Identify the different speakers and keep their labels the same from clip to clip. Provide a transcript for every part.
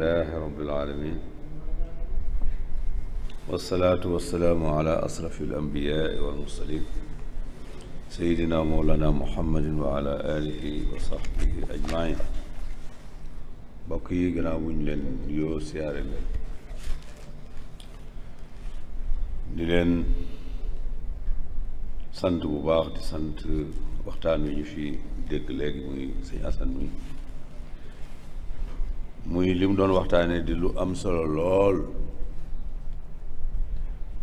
Speaker 1: alhamdulillahi rabbil alamin wassalaatu wassalaamu ala asrafi alambiyaai walmursalin sayidina mawlana muhammadin wa ala alihi wa sahbihi ajmain mbokk yi gannaaw bu ñu leen yoo siyaare leen di leen sant bu baax di sant waxtaan wi ñu fi dégg léegi muy sëñ Asan muy li mu doon waxtaane di lu am solo lool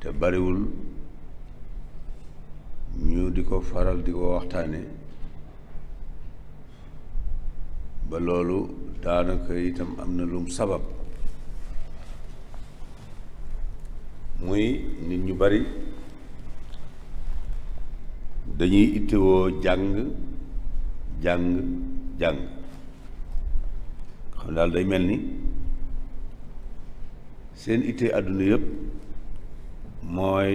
Speaker 1: te bariwul ñu di ko faral di ko waxtaane ba loolu daanaka itam am na lum sabab muy nit ñu bari dañuy ittewoo jàng xam daal day mel ni seen itte àdduna yëpp mooy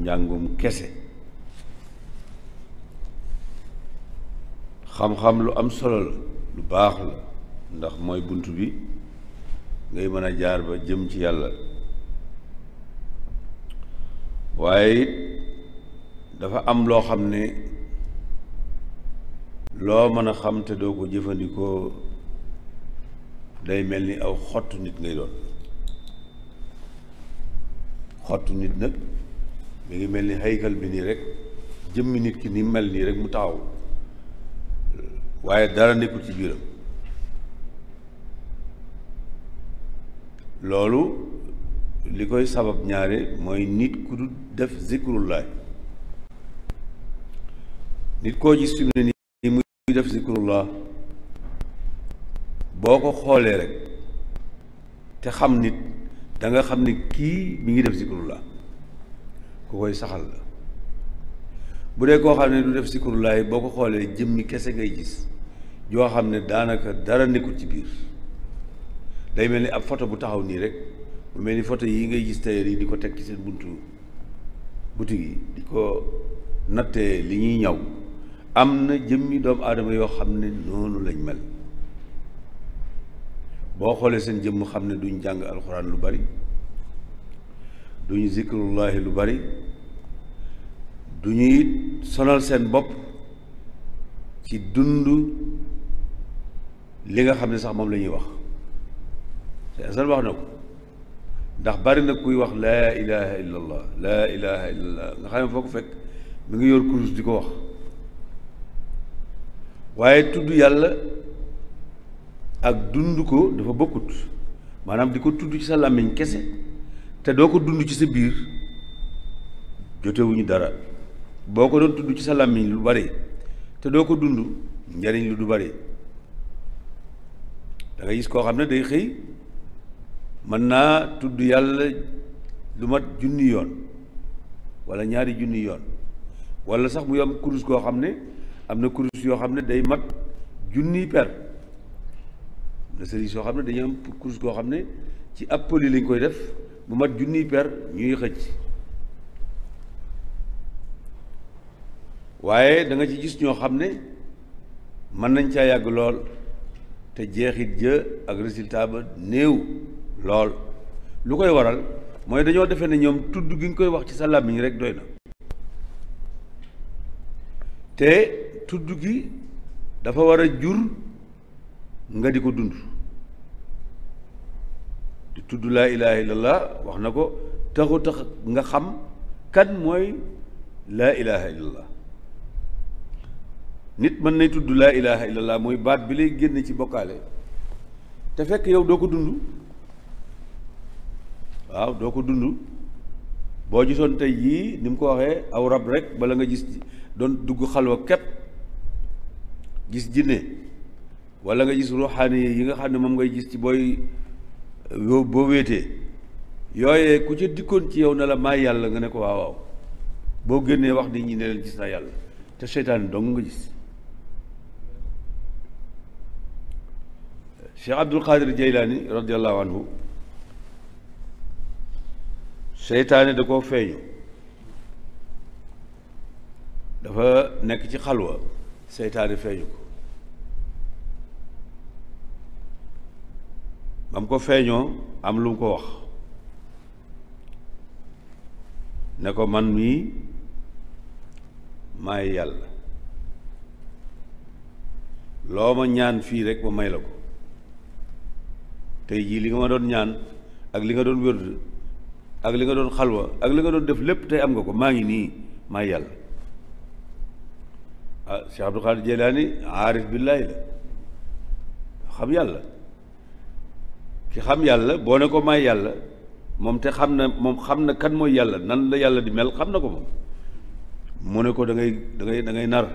Speaker 1: njàngum kese. xam-xam lu am solo la lu baax la ndax mooy bunt bi ngay mën a jaar ba jëm ci yàlla, waaye it dafa am loo xam ne loo mën a xam te doo ko jëfandikoo day mel ni aw xottu nit ngay doon. xottu nit nag mi ngi mel ni haykal bi nii rek, jëmmi nit ki ni mel nii rek mu taxaw waaye dara nekkul ci biiram. loolu li koy sabab ñaare mooy nit ku du def zikrullahi. nit koo gis fi mu ne nii muy def zikrullah boo ko xoolee rek te xam nit da nga xam ne kii mi ngi def zikrullah, ku koy saxal la. bu dee koo xam ne du def zikrullah boo ko xoolee jëmmi kese ngay gis joo xam ne daanaka dara nekkul ci biir. day mel ni ab photo bu taxaw nii rek, mu mel ni photo yi ngay gis tailleur yi di ko teg ci seen buntu boutique yi di ko nattee li ñuy ñaw. am na jëmmi doomu aadama yoo xam ne noonu lañ mel. boo xoolee seen jëmm xam ne duñ jàng alxuraan lu bari, duñ zikrullahi lu bari, duñu it sonal seen bopp ci dund li nga xam ne sax moom la ñuy wax. te asal wax na ko, ndax bari na kuy wax laa ilaha illa allah laa ilaha illa allah nga xam ne foo ko fekk mi ngi yor kurus di ko wax. waaye tudd yàlla ak dund ko dafa bokkut. maanaam di ko tudd ci sa làmmiñ kese te doo ko dund ci sa biir jotewuñu dara. boo ko doon tudd ci sa làmmiñ lu bari te doo ko dund njariñ lu du bari. da nga gis koo xam ne day xëy mën naa tudd yàlla lu mat 1000 yoon wala 2 junni yoon, wala sax mu yam kurus koo xam ne am na kurus yoo xam ne day mat 1000 per. na sëriñ soo xam ne dañuy am kurus koo xam ne ci ab poli lañ koy def mu mat 1000 per ñuy xëcc. waaye da nga ci gis ñoo xam ne mën nañ caa yàgg lool te jeexit jë ak résultat ba néew lool. lu koy waral mooy dañoo defee ne ñoom tudd gi nga koy wax ci sa làmmiñ rek doy na. te tudd gi dafa war a jur nga di ko dund. di tudd laa ilaha illallah wax na ko taxu tax nga xam kan mooy laa ilaha illallah. nit mën nay tudd laa ilaha illallah mooy baat bi lay génne ci bokkaale te fekk yow doo ko dund. waaw doo ko dund. boo gisoon tey yii ni mu ko waxee aw rab rek bala nga gis doon dugg xalwa képp gis jinne wala nga gis ruuxaani yi nga xam ne moom ngay gis ci boo wéetee yooyee ku ca dikkoon ci yow ne la maay yàlla nga ne ko waaw waaw boo génnee wax nit ñi ne leen gis naa yàlla te seytaane dong nga gis. Cheikh Abdul Qadir Jaylaani radiallahu anhu seytaane da koo feeñu. dafa nekk ci xalwa seytaane feeñu ko ba mu ko feeñoo am lu mu ko wax ne ko man mii maay yàlla loo ma ñaan fii rek ma may la ko tey jii li nga ma doon ñaan ak li nga doon wërd ak li nga doon xalwa ak li nga doon def lépp tey am nga ko maa ngi nii maay yàlla ah Cheikh Abdul Xaadir Jeylaani aarif billaahi la xam yàlla ki xam yàlla boo ne ko maay yàlla moom te xam na kan mooy yàlla nan la yàlla di mel xam na ko moom mu ne ko da ngay nar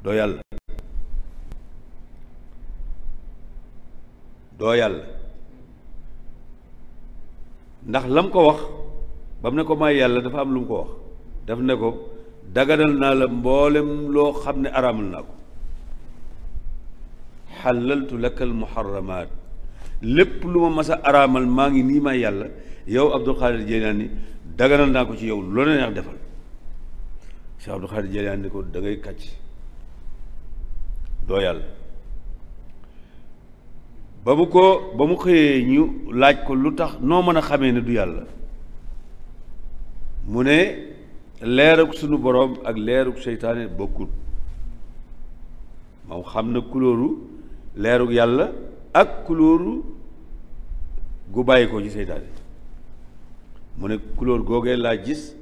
Speaker 1: doo yàlla doo yàlla ndax lam ko wax ba mu ne ko maay yàlla dafa am lu mu ko wax daf ne ko daganal naa la mboolem loo xam ne araamal naa ko xalaltu laka al muharramaat lépp lu ma mas a araamal maa ngi nii maay yàlla yow Abdul Xaadir Jeylaani daganal naa ko ci yow loo la neex defal Cheikh Abdul Xaadir Jeylaani ni ko da ngay kàcc doo yàlla ba mu xëyee ñu laaj ko lu tax noo mën a xamee ne du yàlla mu ne leerug sunu boroom ak leerug seytaane bokkut moom xam na kulóoru leerug yàlla ak kulóoru gu bàyyi ko ci seytaane mu ne kulóor googee laa gis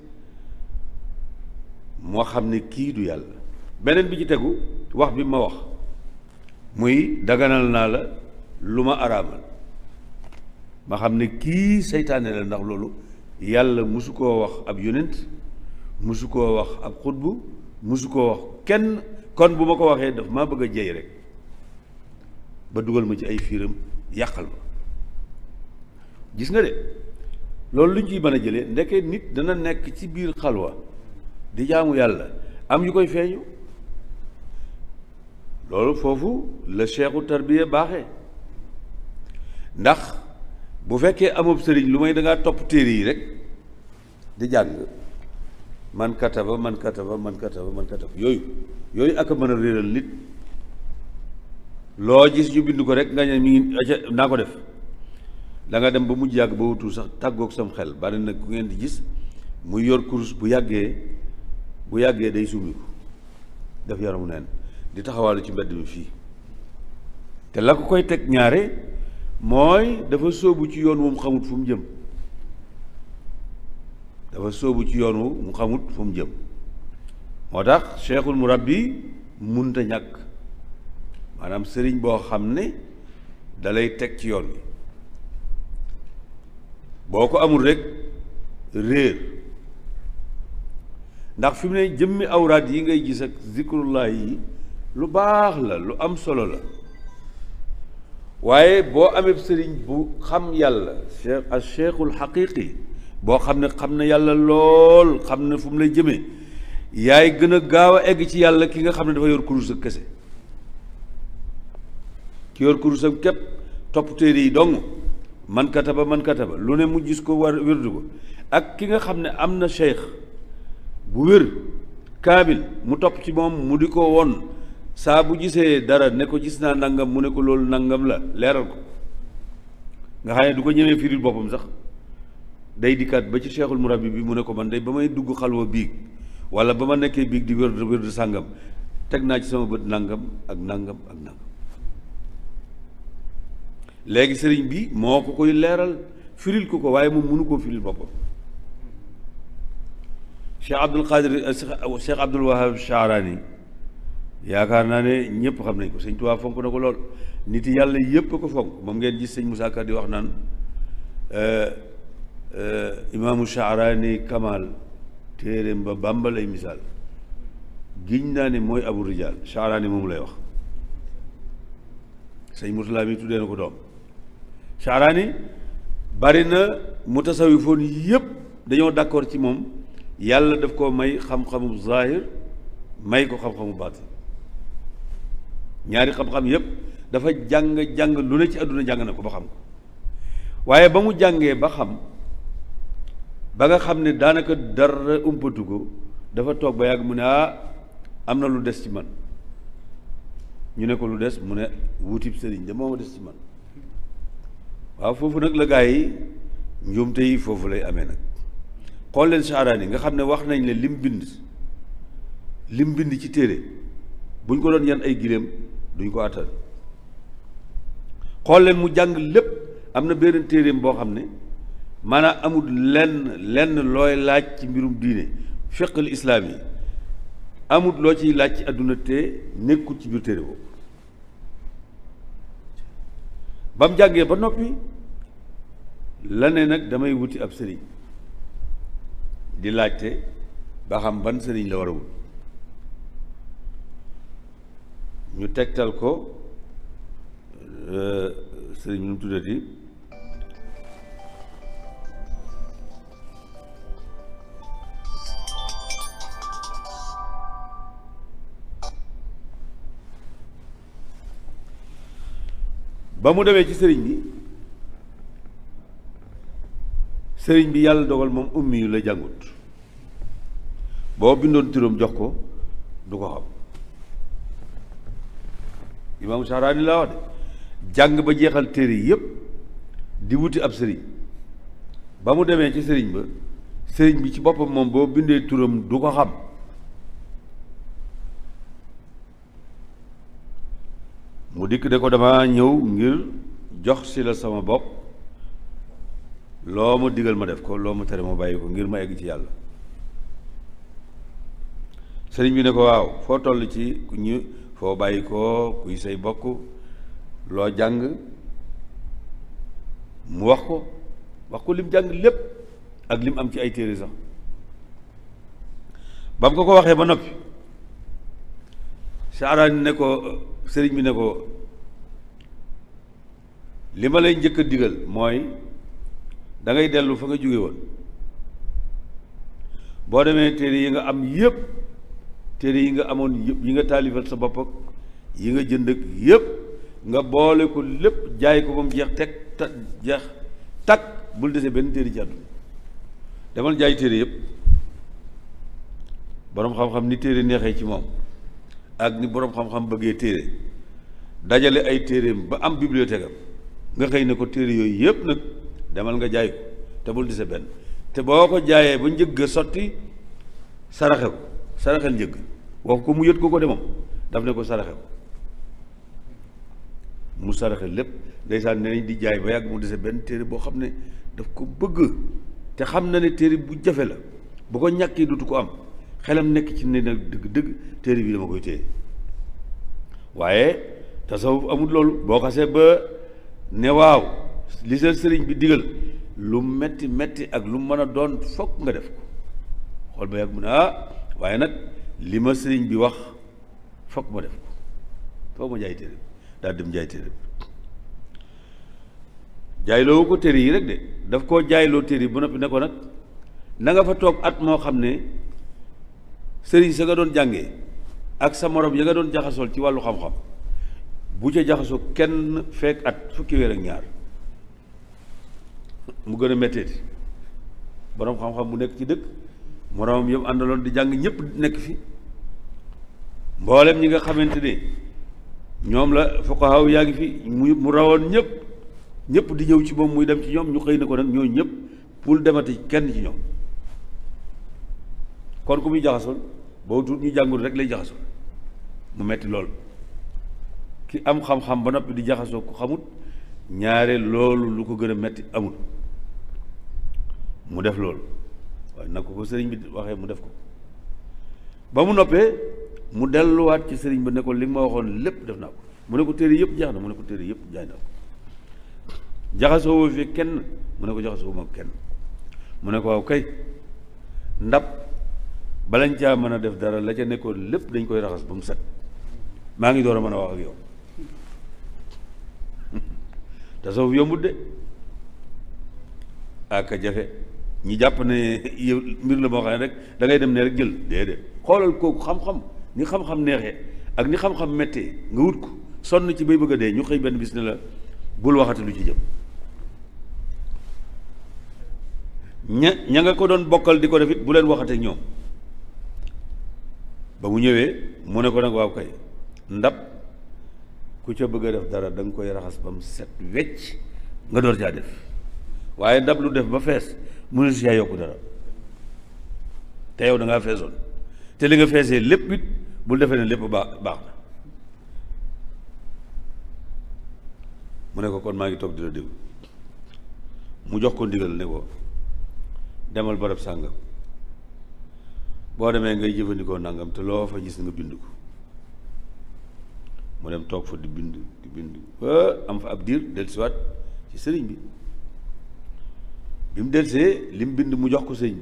Speaker 1: moo xam ne kii du yàlla beneen bi ci tegu wax bi ma wax muy daganal naa la lu ma araamal ma xam ne kii seytaane la ndax loolu yàlla musu koo wax ab yonent musu koo wax ab xutbu musu koo wax kenn kon bu ma ko waxee daf maa bëgg a jey rek ba dugal ma ci ay fiiram yàqal ma gis nga de loolu lu ñu ciy mën a jëlee ndeke nit dana nekk ci biir xalwa di jaamu yàlla am yu koy feeñu loolu foofu la cheikhu tarbiya baaxee ndax bu fekkee amub sëriñ lu may da ngaa topp téere yi rek di jàng man kataba yooyu ak a mën a réeral nit loo gis ñu bind ko rek nga ne mi ngi naa ko def da nga dem ba mujj yàgg ba wutul sax tàggoog sam xel bari nag ku ngeen di gis muy yor kurus bu yàggee day sumiku def yaramu neen di taxawaalu ci mbedd mi fii te la ko koy teg ñaare mooy dafa sóobu ci yoon wu mu xamut fu mu jëm moo tax cheikhul murabbi munta ñàkk maanaam sëriñ boo xam ne dalay teg ci yoon wi boo ko amul rek réer ndax fi mu ne jëmmi awraat yi ngay gis ak zikrullah yi lu baax la lu am solo la waaye boo amee sëriñ bu xam yàlla al cheikhul xaqiqi boo xam ne yàlla lool xam ne fu mu lay jëmee yaay gën a gaaw a egg ci yàlla ki nga xam ne dafa yor kurus ak kese ki yor kurusam képp topp téere yi dong man kataba lu ne mu gis ko war wérdu ko ak ki nga xam ne am na cheikh bu wér kaamil mu topp ci moom mu di ko won saa bu gisee dara ne ko gis naa nangam mu ne ko loolu nangam la leeral ko nga xam ne du ko ñemee firil boppam sax day dikkaat ba ci cheikhul murabbi bi mu ne ko man day ba may dugg xalwa biig wala ba ma nekkee biig di wér de sàngam teg naa ci sama bët nangam ak nangam ak nangam léegi sëriñ bi moo ko koy leeral firil ko waaye moom mënu koo firil boppam Cheikh Abdul Wahab Sha'rani yaakaar naa ne ñëpp xam nañ ko sëñ Tuubaa fonk na ko lool nit yàlla yëpp a ko fonk moom ngeen gis sëñ Musaa Ka di wax naan imaamu Sha'rani Kamal téeréem ba Bàmba lay misaal giñ naa ne mooy abu rijaal Sha'rani moom lay wax sëñ Murtala mi tuddee na ko doom Sha'rani bari na mutasawifoon yëpp dañoo d'accord ci moom yàlla daf ko may xam-xamu zahir may ko xam-xamu baatin ñaari xam-xam yëpp dafa jàng lu ne ci àdduna jàng na ko ba xam ko waaye ba mu jàngee ba xam ba nga xam ne daanaka dara umpatu ko dafa toog ba yàgg mu ne am na lu des ci man ñu ne ko lu des mu ne wutib sëriñ de moo ma des ci man waaw foofu nag la gaa yi njuumte yi foofu lay amee nag xool leen Sha'raani nga xam ne wax nañ ne lim bind ci téere buñ ko doon yan ay giléem duñ ko attan xool leen mu jàng lépp am na benn téereem boo xam ne maanaam amul lenn looy laaj ci mbirum diine fiqhul islaam yi amul loo ciy laaj ci àdduna te nekkul ci biir téere boobu ba mu jàngee ba noppi la ne nag damay wuti ab sëriñ di laajte ba xam ban sëriñ la war a wut ñu tegtal ko sëriñ nu mu tuddati ba mu demee ci sëriñ bi yàlla dogal moom ummi yu la jàngut boo bindoon turam jox ko du ko xam imaamu Sha'raani laa wax de jàng ba jeexal téere yi yépp di wuti ab sëriñ ba mu demee ci sëriñ bi ci boppam moom boo bindee turam du ko xam mu dikk de ko dama ñëw ngir jox si la sama bopp loo ma digal ma def ko loo ma tere ma bàyyi ko ngir ma egg ci yàlla sëriñ bi ne ko waaw foo toll ci ku ñu foo bàyyi ko kuy say bokk loo jàng mu wax ko lim jàng lépp ak lim am ci ay téere sax ba mu ko waxee ba noppi Sha'raani ne ko sëriñ bi ne ko li ma lay njëkk a digal mooy da ngay dellu fa nga jóge woon boo demee téere yi nga am yépp téere yi nga amoon yëpp yi nga taalifal sa bopp ak yi nga jënd ak yëpp nga boole ko lépp jaay ko ba mu jeex teg jeex takk bul dese benn téere ci àdduna demal jaay téere yëpp boroom xam-xam ni téere neexee ci moom ak ni boroom xam-xam bëggee téere dajale ay téereem ba am bibliothèque am nga xëy ne ko téere yooyu yëpp nag demal nga jaay ko te bul dese benn te boo ko jaayee ba njëgg sotti saraxe ko saraxel njëgg wax ko mu yët ko de moom daf ne ko saraxe ko mu saraxe lépp ndeysaan ne nañ di jaay ba yàgg mu dese benn téere boo xam ne daf ko bëgg te xam na ne téere bu jafe la bu ko ñàkkee dutu ko am xelam nekk ci ne nag dëgg-dëgg téere bi dama koy téye waaye tasawuf amul loolu boo xasee ba ne waaw li sa sëriñ bi digal lu metti metti ak lu mën a doon fokk nga def ko xool ba yàgg mu ne waaye nag li ma sëriñ bi wax fokk ma def ko fokk ma jaay téere daal dem jaay téere jaayloo ko téere yi rek de daf koo jaayloo téere yi ba noppi ne ko nag na nga fa toog at moo xam ne sëriñ sa nga doon jàngee ak sa morom ya nga doon jaxasool ci wàllu xam-xam bu ca jaxasoo kenn fekk at fukki weer ak ñaar mu gën a metteeti borom xam-xam mu nekk ci dëkk moroomam yëpp àndaloon di jàng ñëpp nekk fi mboolem ñi nga xamante ne ñoom la fuqahaa yaa ngi fi mu rawoon ñëpp di ñëw ci moom muy dem ci ñoom ñu xëy na ko nag ñooñu ñëpp pour demati kenn ci ñoom kon ku muy jaxasool boo tuut ñu jàngul rek lay jaxasool mu metti lool ki am xam-xam ba noppi di jaxasoo ku xamut ñaare loolu lu ko gën a metti amul mu def loolu waaye nag ko sëriñ bi waxee mu def ko ba mu noppee mu delluwaat ci sëriñ ba ne ko li nga ma waxoon lépp def naa ko mu ne ko téere yëpp jeex na mu ne ko téere yëpp jaay naa ko jaxasoo woo fi kenn mu ne ko jaxasoo ma kenn mu ne ko waaw kay ndab balañ caa mën a def dara la ca nekkoon lépp dañ koy raxas ba mu set maa ngi door a mën a wax ak yow tasawuf yombut de ak jafe ñi jàpp ne yow mbir la moo xam ne rek da ngay dem ne rek jël déedéet xoolal kooku xam-xam ni xam-xam neexee ak ni xam-xam méttee nga wut ko sonn ci bay bëgg a dee ñu xëy benn bis ne la bul waxati lu ci jëm ña nga ko doon bokkal di ko def it bu leen waxate ñoom ba mu ñëwee mu ne ko nag waaw kay ndab ku ca bëgg a def dara da nga koy raxas ba mu set wecc nga door caa def waaye ndab lu def ba fees mënu si caa yokku dara te yow da ngaa feesoon te li nga feesee lépp it bul defee ne lépp baax na mu ne ko kon maa ngi toog di la déglu mu jox ko ndigal ne ko demal barab sàngam boo demee ngay jëfandikoo nangam te loo fa gis nga bind ko mu dem toog fa di bind ba am fa ab diir dellusiwaat ci sëriñ bi mu delsee li mu bind mu jox ko sëñ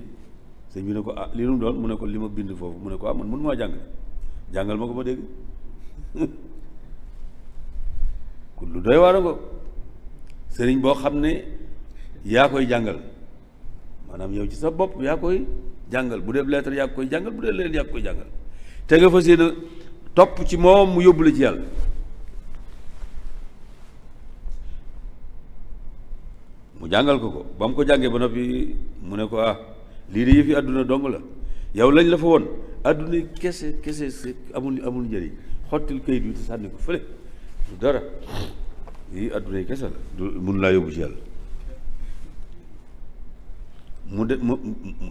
Speaker 1: bi ne ko ah li mu doon mu ne ko li ma bind foofu mu ne ko ah man mënu maa jàngal ma ko ma dégg ku lu doy waar ko sëriñ boo xam ne yaa koy jàngal maanaam yow ci sa bopp yaa koy jàngal bu dee lettre yaa koy jàngal bu dee leen yaa koy jàngal te nga fas yéene topp ci moom mu yóbbu la ci yàlla mu jàngal ko ba mu ko jàngee ba noppi mu ne ko ah lii de yëfi àdduna dong la yow lañ la fa woon àdduna kese amul njëriñ xottil kayit wi te sànni ko fële du dara lii àdduna kese la du mun laa yóbbu ci yàlla mu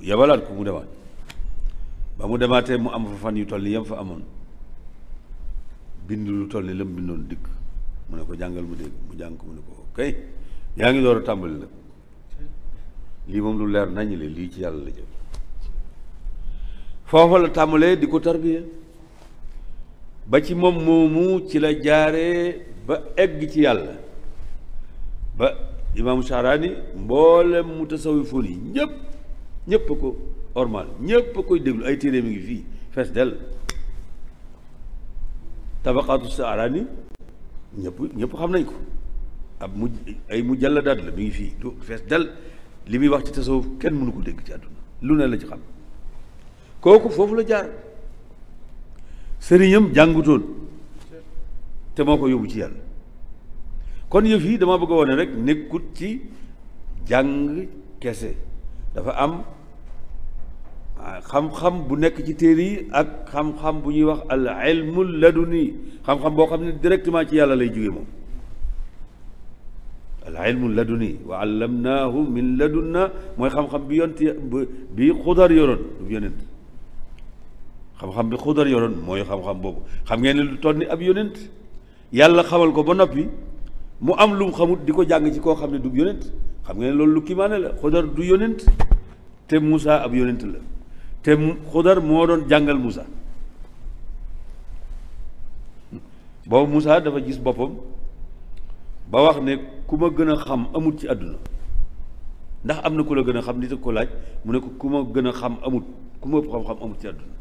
Speaker 1: yabalaat ko mu demaat ba mu demaatee mu am fa fan yu toll ni yam fa amoon bind lu toll ni la mu bindoon dikk mu ne ko jàngal mu dégg mu jàng ko mu ne ko kay yaa ngi door a tàmbali nag lii moom lu leer nañu le lii ci yàlla la jëm foofa la tàmbalee di ko tarbiya ba ci moom moomu ci la jaaree ba egg ci yàlla ba imaamu Sharaani mboolem mutasawifoon yi ñëpp ko ormal ñëpp a koy déglu ay téere mi ngi fii fees dell tabaqaatu Sharaani ñëpp xam nañ ko ay mujalladaat la mi ngi fii du fees dell li muy wax ci tasawuf kenn mënu ko dégg ci àdduna lu ne la ci xam kooku foofu la jaar sëriñam jàngutoon te moo ko yóbbu ci yàlla kon yëf yi dama bëgg a wone rek nekkut ci jàng kese dafa am xam-xam bu nekk ci téere yi ak xam-xam bu ñuy wax al ilmul laduni xam-xam boo xam ne directement ci yàlla lay jóge moom al ilmul laduni wa allamnaahu min ladunna mooy xam-xam bi bi xudar yoroon du yonent xam-xam bi xudar yoroon mooy xam-xam boobu xam ngeen ne lu toll ni ab yonent yàlla xamal ko ba noppi mu am lu mu xamut di ko jàng ci koo xam ne du yonent xam ngeen ne loolu lu kiimaane la xudar du yonent te Moussa ab yonent la te xudar moo doon jàngal Moussa boobu Moussa dafa gis boppam ba wax ne ku ma gën a xam amut ci àdduna ndax am na ku la gën a xam nit ak ko laaj mu ne ko ku ma gën a xam amut ku ma ëpp xam-xam amut ci àdduna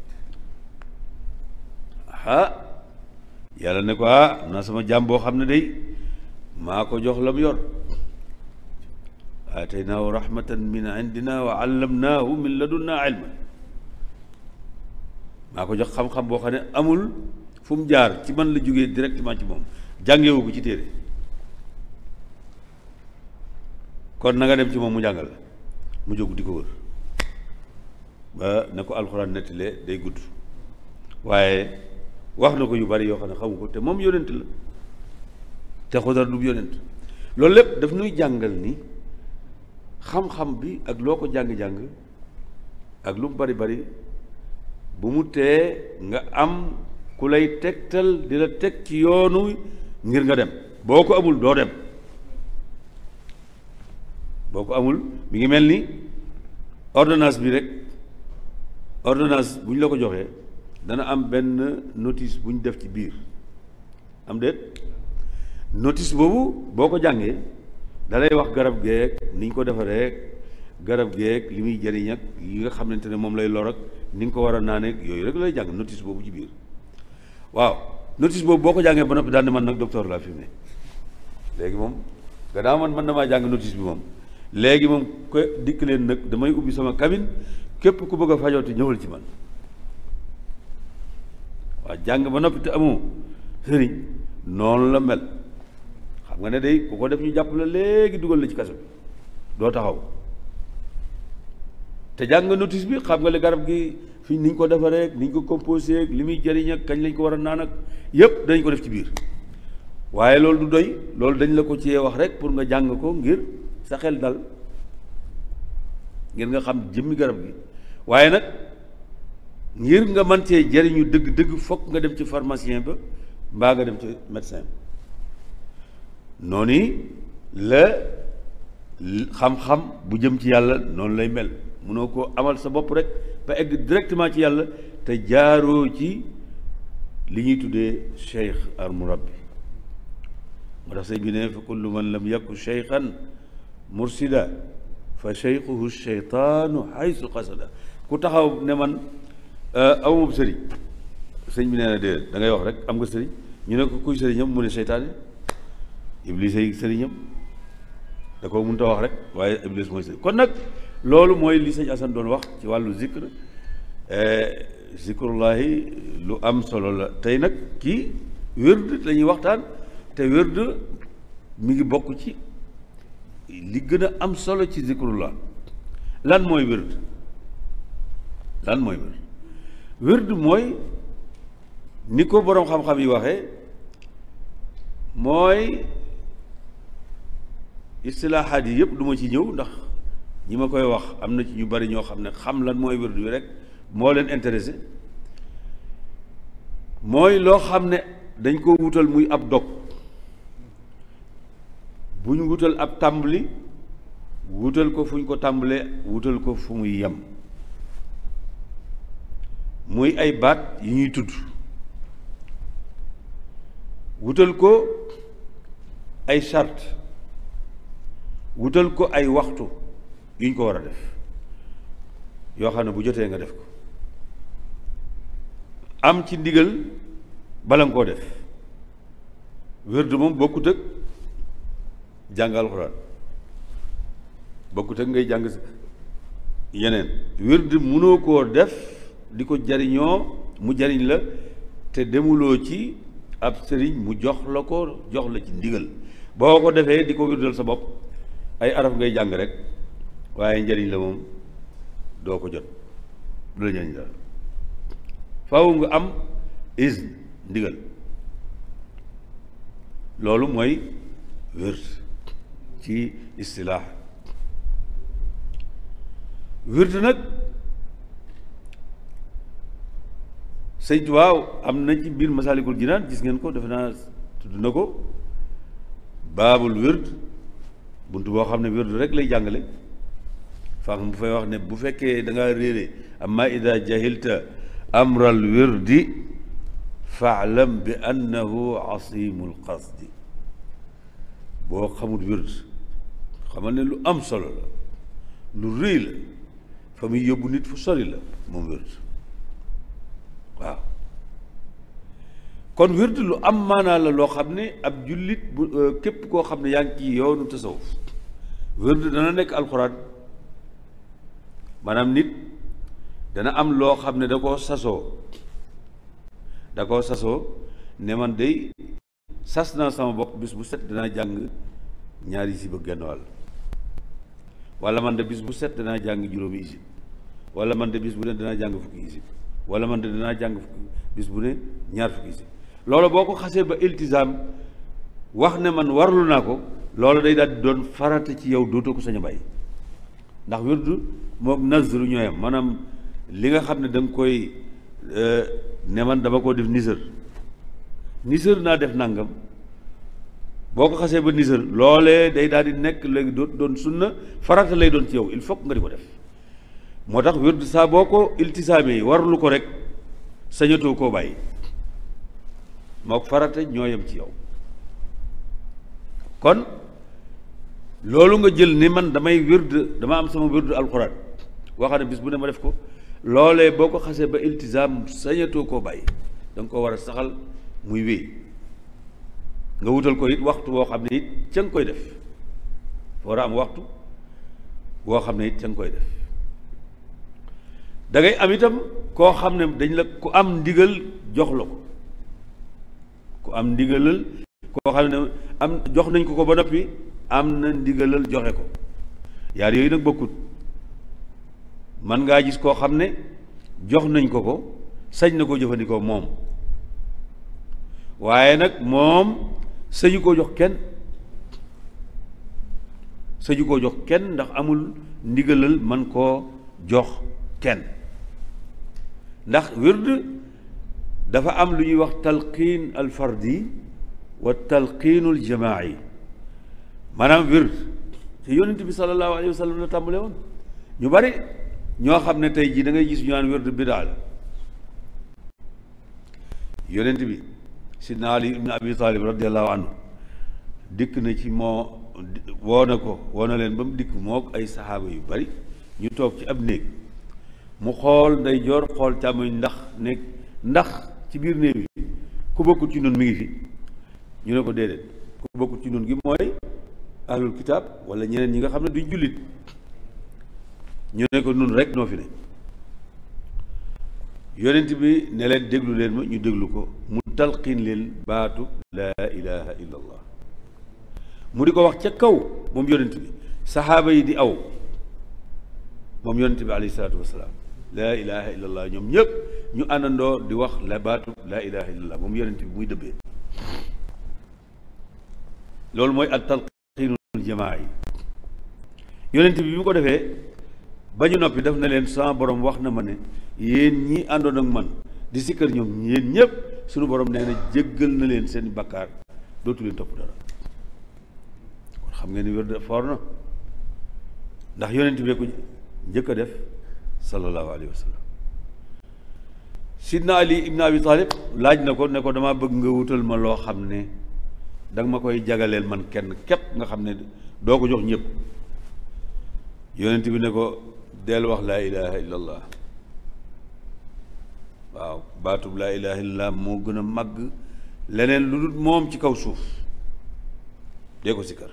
Speaker 1: yàlla ne ko am naa sama jaam boo xam ne day maa ko jox lam yor aataynaahu rahmatan min indina wa allamnaahu min ladunna ilman maa ko jox xam-xam boo xam ne amul fu mu jaar ci man la jógee directement ci moom jàngewu ko ci téere kon na nga dem ci moom mu jàngal la mu jóg di ko wër ba ne ko alxuraan nettalee day gudd waaye wax na ko yu bari yoo xam ne xamu ko te moom yonent la te xudar du yonent loolu lépp daf nuy jàngal ni xam-xam bi ak loo ko jàng-jàng ak lu mu bari bari bu mu tee nga am ku lay tegtal di la teg ci yoonu ngir nga dem boo ko amul doo dem boo ko amul mi ngi mel ni ordonnance bi rek ordonnance bu ñu la ko joxee dana am benn notice bu ñu def ci biir am déet notice boobu boo ko jàngee dalay wax garab geek ni ñu ko defaree garab geek li muy jëriñ ak yi nga xamante ne moom lay lor ak ni nga ko war a naanee yooyu rek lay jàng notice boobu ci biir waaw notice boobu boo ko jàngee ba noppi daal ne man nag docteur laa fi mu ne léegi moom gannaaw man mën na maa jàng notice bi moom léegi moom ko dikk leen nag damay ubbi sama cabine képp ku bëgg a fajooti ñëwal ci man waaw jàng ba noppi te amoo sëriñ noonu la mel xam nga ne day ku ko def ñu jàpp la léegi dugal la ci kaso bi doo taxaw te jàng nga notice bi xam nga le garab gi fi niñ ko defaree ni ñu ko composé ak li muy jëriñ ak kañ lañ ko war a naan ak yépp dañ ko def ci biir waaye loolu du doy, loolu dañ la ko ci wax rek pour nga jàng ko ngir sa xel dal, ngir nga xam jëmmi garab gi. waaye nag ngir nga mën cee jariñu dëgg-dëgg fokk nga dem ci pharmacien ba mbaa nga dem ci médecin ba. noonu la xam-xam bu jëm ci yàlla noonu lay mel, mënoo ko amal sa bopp rek ba egg directement ci yàlla te jaaroo ci li ñuy tuddee cheikh al murabbi. moo tax sëñ bi ne fa kullu man lam yakun cheikhan mursida fa cheikhuhu cheytaanu haysu qasada. ku taxaw ne man awma sëriñ, sëñ bi nee na déedéet da ngay wax rek am nga sëriñ, ñu ne ko kuy sëriñam mu ne seytaane, iblis ay sëriñam, da ko mënut a wax rek waaye iblis mooy sëriñ. kon nag loolu mooy li sëñ Assane doon wax ci wàllu zikr. zikrullahi lu am solo la. tey nag kii wérd la ñuy waxtaan, te wérd mi ngi bokk ci li gën a am solo ci zikrullah. lan mooy wérd? lan mooy wérd? wérd mooy ni ko boroom xam-xam yi waxee, mooy istilaaxaat yi yëpp du ma ci ñëw ndax ñi ma koy wax am na ci ñu bari ñoo xam ne xam lan mooy wérd wi rek moo leen intéressé. mooy loo xam ne dañ ko wutal muy ab dog, bu ñu wutal ab tàmbali, wutal ko fu ñu ko tàmbalee, wutal ko fu muy yem, muy ay baat yi ñuy tudd, wutal ko ay charte, wutal ko ay waxtu yu ñu ko war a def yoo xam ne bu jotee nga def ko, am ci ndigal bala nga koo def. wérd moom bokkut ak jàng alxuraan, bokkut ak ngay jàng yeneen. wérd mënoo koo def di ko jariñoo mu jariñ la te demuloo ci ab sëriñ mu jox la ko, jox la ci ndigal. boo ko defee di ko wérdal sa bopp ay araf ngay jàng rek waaye njariñ la moom doo ko jot, du la njariñ dara. faaw nga am izn, ndigal. loolu mooy wérd ci istilaax. wérd nag sëñ Tuubaa am na ci biir Masaalikul Jinaan, gis ngeen ko, defe naa tudd na ko, baabul wérd, bunt boo xam ne wérd rek lay jàngale. faax mu fay wax ne bu fekkee da ngaa réere amma ida jahilta amral wirdi faalam bi annahu asimul qasdi. boo xamul wird xamal ne lu am solo la, lu rëy la, fa muy yóbbu nit fu sori la moom wird. waaw kon wird lu am maanaa la loo xam ne ab jullit bu képp koo xam ne yaa ngi ci yoonu tasawuf, wird dana nekk alxuraan. maanaam nit dana am loo xam ne da koo sasoo ne man day sas naa sama bopp bis bu set danaa jàng ñaari isib ak genn wàll, wala man de bis bu set danaa jàng juróomi isib, wala man de bis bu ne danaa jàng fukki isib, wala man de danaa jàng bis bu ne ñaar fukki isib. loolu boo ko xasee ba iltizaam wax ne man warlu naa ko, loolu day daal di doon farata ci yow, dootoo ko sañ a bàyyi. ndax wirdu moom nazru ñooyam, maanaam li nga xam ne da nga koy ne man dama koo def nisër naa def nangam, boo ko xasee ba nisër loolee day daal di nekk léegi doot doon sunna, farata lay doon ci yow, il faut nga di ko def. moo tax wirdu saa boo ko iltisaamee warlu ko rek sañatoo koo bàyyi, moo ko farata ñooyam ci yow. kon loolu nga jël ni man damay wird, dama am sama wird alxuraan waxam ne bis bu ne ma def ko, loolee boo ko xasee ba iltizaam sañatoo koo bàyyi, da nga ko war a saxal muy wéy. nga wutal ko it waxtu boo xam ne it ca nga koy def, war a am waxtu boo xam ne it ca nga koy def. da ngay am itam koo xam ne dañ la ku am ndigal jox la ko, ku am ndigalal koo xam ne am jox nañ ko ba noppi am na ndigalal joxe ko. yaar yooyu nag bokkut. man ngaa gis koo xam ne jox nañ ko sañ na ko jëfandikoo moom, waaye nag moom sëju koo jox kenn sëju koo jox kenn ndax amul ndigalal man koo jox kenn ndax wird dafa am lu ñuy wax talqiin al fardi wa talqiinu al jamaa'i maanaam wird te yonent bi sallallahu alayhi wa sallam la tàmbale woon ñu bari ñoo xam ne tey jii da ngay gis ñu naan wird bidaa la yonent bi sidna Ali ibn Abi Talib radiallahu anhu dikk na ci moo woo na leen ba mu dikk mook ay saxaaba yu bari ñu toog ci ab néeg mu xool ndeyjoor xool càmmoñ ndax ci biir néeg bi ku bokkut ci nun mi ngi fi ñu ne ko déedéet ku bokkut ci nun gi mooy ahlul kitaab wala ñeneen ñi nga xam ne duñ jullit ñu ne ko nun rek noo fi ne yonent bi ne leen déglu leen ma ñu déglu ko mu talqiin leen baatu laa ilaha illa allah mu di ko wax ca kaw moom yonent bi saxaaba yi di aw moom yonent bi alayhi salaatu wasalaam laa ilaha illa allah ñoom ñëpp ñu àndandoo di wax la baatu laa ilaha illa allah moom yonent bi muy dëbbee loolu mooy at talqiinul jamaa yi yonent bi mu ko defee ba ñu noppi def na leen sama borom wax na ma ne yéen ñi àndoon ak man di sikkar ñoom yéen ñëpp suñu borom nee na jéggal na leen seen bakkaar dootu leen topp dara kon xam ngeen ni wér foor na ndax yonent bee ko njëkk a def sallallahu alayhi wa sallam sidna Ali ibn Abi Talib laaj na ko ne ko dama bëgg nga wutal ma loo xam ne danga ma koy jagaleel man kenn képp nga xam ne doo ko jox ñëpp yonent bi ne ko del wax laa ilaha illa allah waaw baatub laa ilaha illallah moo gën a màgg leneen lu dul moom ci kaw suuf dee ko sikkar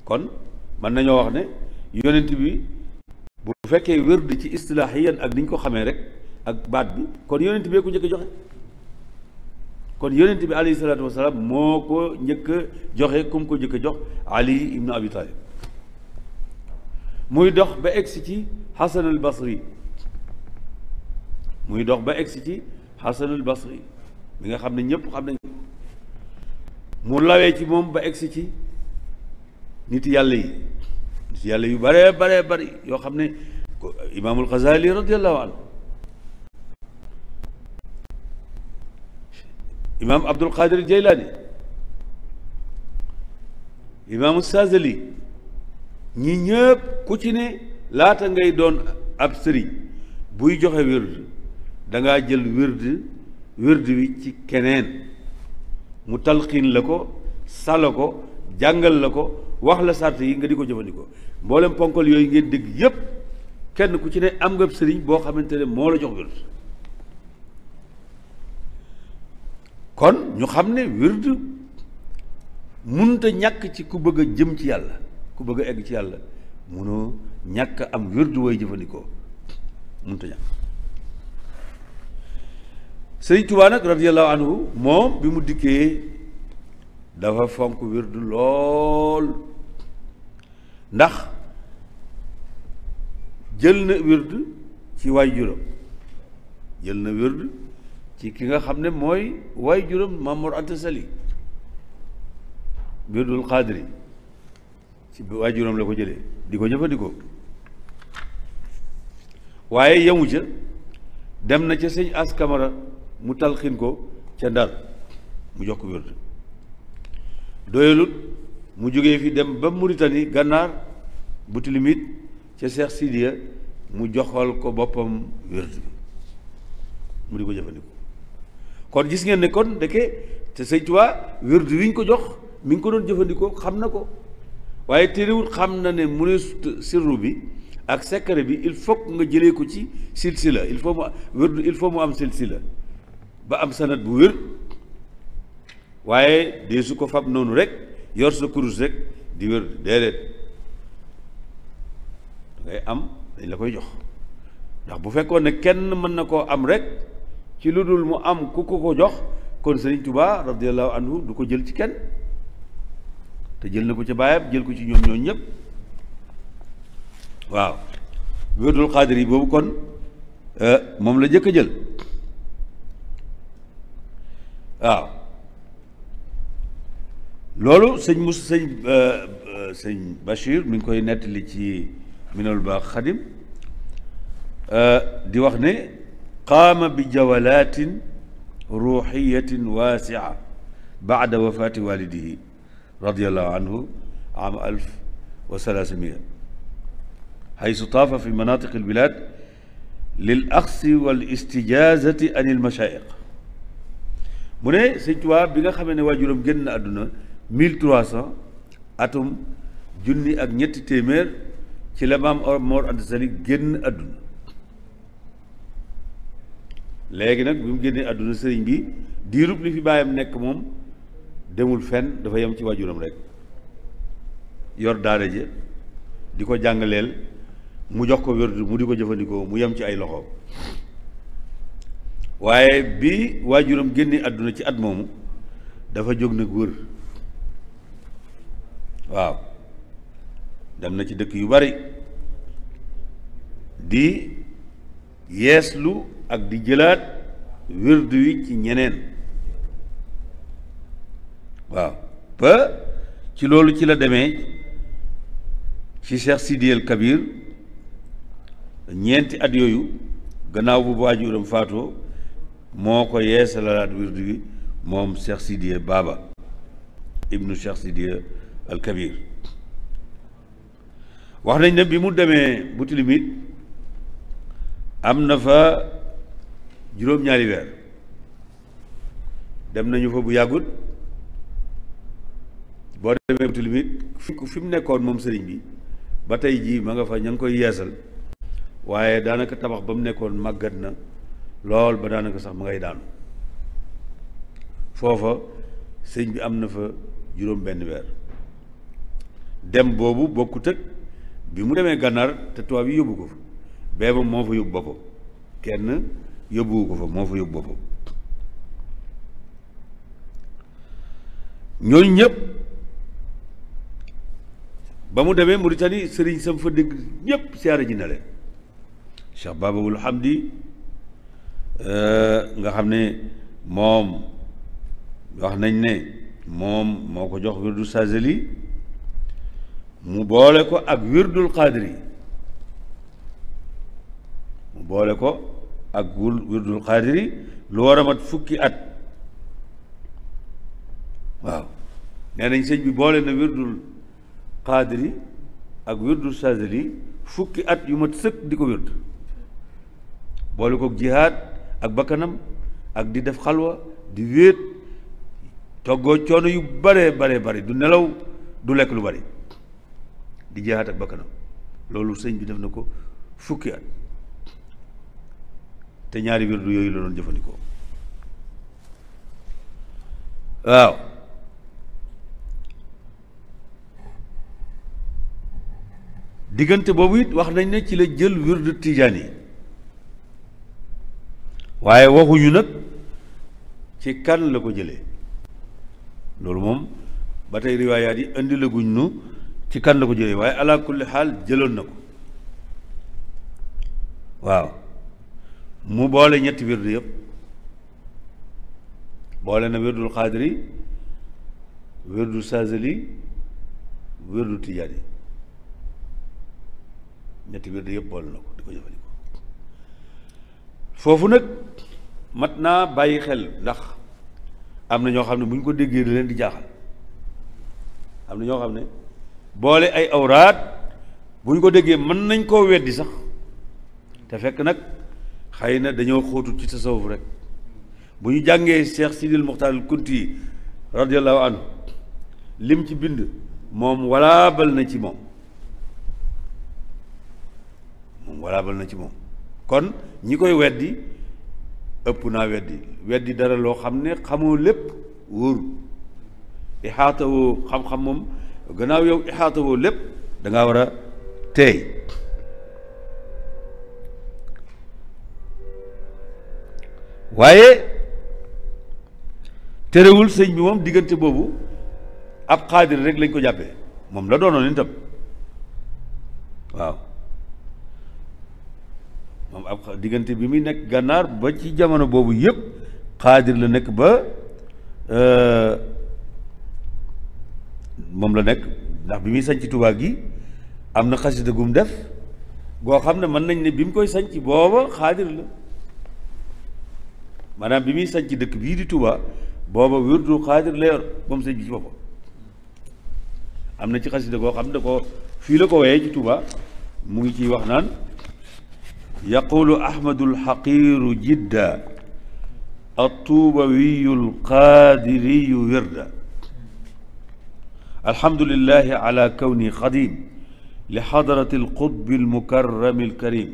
Speaker 1: kon mën nañoo wax ne yonent bi bu fekkee wérd ci istilaahiyan ak ni ñu ko xamee rek ak baat bi kon yonent bee ko njëkk a joxe kon yonent bi alayhi salaatu wasalaam moo ko njëkk a joxe comme ko njëkk a jox Ali ibnu Abi Talib muy dox ba egsi ci Hasan al Basri muy dox ba egsi ci Hasan al Basri mi nga xam ne ñëpp xam nañ mu lawee ci moom ba egsi ci nit yàlla yi nit yàlla yu bare bare bari yoo xam ne imaamul Xasaali radiallahu anhu imaam Abdul Qadir Jaylaani imaamu Saazali ñi ñëpp ku ci ne laata ngay doon ab sëriñ buy joxe wird dangaa jël wird wi ci keneen mu talqiin la ko sala ko jàngal la ko wax la sart yi nga di ko jëfandikoo mboolem ponkal yooyu ngeen dégg yépp kenn ku ci ne am nga sëriñ boo xamante ne moo la jox wird kon ñu xam ne wird munta ñàkk ci ku bëgg a jëm ci yàlla ku bëgg a egg ci yàlla munoo ñàkk am wird way jëfandikoo munta ñàkk Sëriñ Tuubaa nag radiyallahu anhu moom bi mu dikkee dafa fonk wird lool ndax jël na wird ci waajuram jël na wird ci ki nga xam ne mooy waajuram Maam Mor Anta Sali wirdul xaadiri ci waajuram la ko jëlee di ko jëfandikoo waaye yemu ca dem na ca sëñ As Kamara mu talxin ko ca Ndar mu jox ko wird doyalut mu jógee fi dem ba Mauritanie gànnaar bu tilimit ca Cheikh Sidiya mu joxal ko boppam wird bi mu di ko jëfandikoo kon gis ngeen ne kon ndeke te Sëñ Tuubaa wird wi ñu ko jox mi ngi ko doon jëfandikoo xam na ko waaye terewul xam na ne mu ne sirru bi ak secret bi il faut nga jëlee ko ci silsila il faut mu wird il faut mu am silsila ba am sanad bu wér waaye dee su ko fab noonu rek yor sa kurus rek di wér déedéet dangay am dañ la koy jox ndax bu fekkoon ne kenn mën na koo am rek ci lu dul mu am ku ko jox kon Sëriñ Tuubaa radiyallahu anhu du ko jël ci kenn te jël na ko ca baayam jël ko ci ñoom ñooñu ñëpp waaw wérdul xaadir yi boobu kon moom la jëkk a jël waaw loolu sëñ Bachir mi ngi koy nettali ci minal baax xadim di wax ne qaama bi jawalatin ruuxiyatin waasia baada wafaati walidihi radiallahu anhu am 1300 xaysu taafa fi manatiq albilad lil axsi wal istijaazati an il mashaayiq mu ne sëñ Tuubaa bi nga xamee ne waajuram génn na àdduna 1300 atum junni ak ñetti téeméer ci la maam Mor Anta Sali génn àdduna léegi nag bi mu génnee àdduna sëriñ bi diirub li fi baayam nekk moom demul fenn dafa yem ci waajuram rek yor daara je di ko jàngaleel mu jox ko wérdu mu di ko jëfandikoo mu yem ci ay loxo waaye bi waajuram génnee àdduna ci at moomu dafa jóg nag wër waaw dem na ci dëkk yu bari di yeeslu ak di jëlaat wérdu wi ci ñeneen waaw ba ci loolu ci la demee ci Cheikh Sidi El Kabir ñeenti at yooyu gannaaw bu waajuram faatoo moo ko yeesalalaat wérdu wi moom Cheikh Sidi Baba ibnu Cheikh Sidi El Kabir wax nañ ne bi mu demee Boutilimit am na fa juróom-ñaari weer dem nañu fa bu yàggut boo demee Boutilimit fi mu nekkoon moom sëriñ bi ba tey jii ma nga fa ña ngi koy yeesal waaye daanaka tabax ba mu nekkoon màggat na lool ba daanaka sax ma ngay daanu foofa sëñ bi am na fa juróom benn weer dem boobu bokkut ak bi mu demee gànnaar te tubaab yi yóbbu ko fa bee ba moo fa yóbbu boppam kenn yóbbuwu ko fa moo fa yóbbu boppam ñooñu ñëpp ba mu demee Mauritanie sëriñ sam fa dégg ñëpp siyaare ji na leen Cheikh Babawul Hamdi nga xam ne moom wax nañ ne moom moo ko jox wirdu Sazeli mu boole ko ak wirdul Qadiri mu boole ko ak wirdul Qadiri lu war a mat fukki at waaw nee nañ sëñ bi boole na wirdul Qadiri ak wirdul Sazeli fukki at yu mat sëkk di ko wird boole ko jihaad ak bakkanam ak di def xalwa di wéet toggoo coono yu bare bare du nelaw du lekk lu bari di jihaad ak bakkanam loolu sëñ bi def na ko fukki at te ñaari wirdu yooyu la doon jëfandikoo waaw diggante boobu it wax nañ ne ci la jël wirdu tijaan yi waaye waxuñu nag ci kan la ko jëlee loolu moom ba tey riwaayaat yi indi la guñ nu ci kan la ko jëlee waaye ala kulli xaal jëloon na ko waaw mu boole ñetti wirdu yëpp boole na wirdul Xaadiri wirdu Sazeli wirdu Tijaani ñetti wirdu yëpp boole na ko di ko jëfandikoo foofu nag mat naa bàyyi xel ndax am na ñoo xam ne bu ñu ko déggee da leen di jaaxal am na ñoo xam ne boole ay awraat bu ñu ko déggee mën nañ koo weddi sax te fekk nag xëy na dañoo xóotut ci tasawuf rek bu ñu jàngee Cheikh Sidil Muxtaar al Kunti radiyallahu anhu lim ci bind moom walaabal na ci moom walaabal na ci moom kon ñi koy weddi ëpp naa weddi dara loo xam ne xamoo lépp wóoru ixaatawoo xam-xam moom gannaaw yow ixaatawoo lépp da ngaa war a teey waaye terewul sëñ bi moom diggante boobu ab xaadir rek lañ ko jàppee moom la doonoon itam waaw moom ab diggante bi muy nekk gànnaar ba ci jamono boobu yëpp xaadir la nekk ba moom la nekk ndax bi muy sañ ci Tuubaa gi am na xasida gum def goo xam ne mën nañ ne bi mu koy sañ ci booba xaadir la maanaam bi muy sañ ci dëkk bii di Tuubaa booba wirdu xaadir la yor moom sëñ bi ci boppam am na ci xasida goo xam ne ko fii la ko woyee ci Tuubaa mu ngi ciy wax naan yaqulu ahmadul xaqiiru jidda الطوبوي القادري وردا الحمد لله على كوني خديم لحضرة القطب المكرم الكريم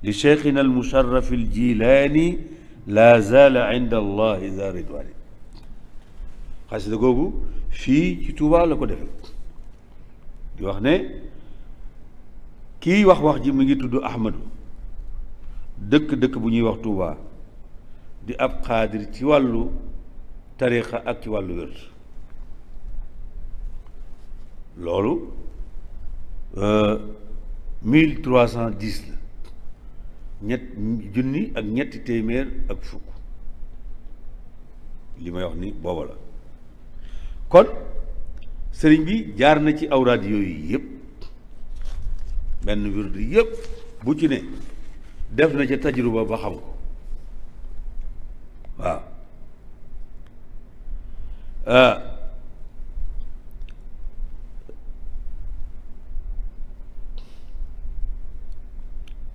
Speaker 1: لشيخنا المشرف الجيلاني لا زال عند الله ذا رضوان xasida googu fii ci Tuubaa la ko defee di wax ne kii wax ji mu ngi tudd Ahmadu dëkk bu ñuy wax Tuubaa di ab xaadir ci wàllu tariixa ak ci wàllu wér loolu 1310 la junni ak ñetti téeméer ak fukk li may wax ni booba la kon sëriñ bi jaar na ci awraad yooyu yëpp benn wird yëpp bu ci ne def na ca tajruba ba xam ko waaw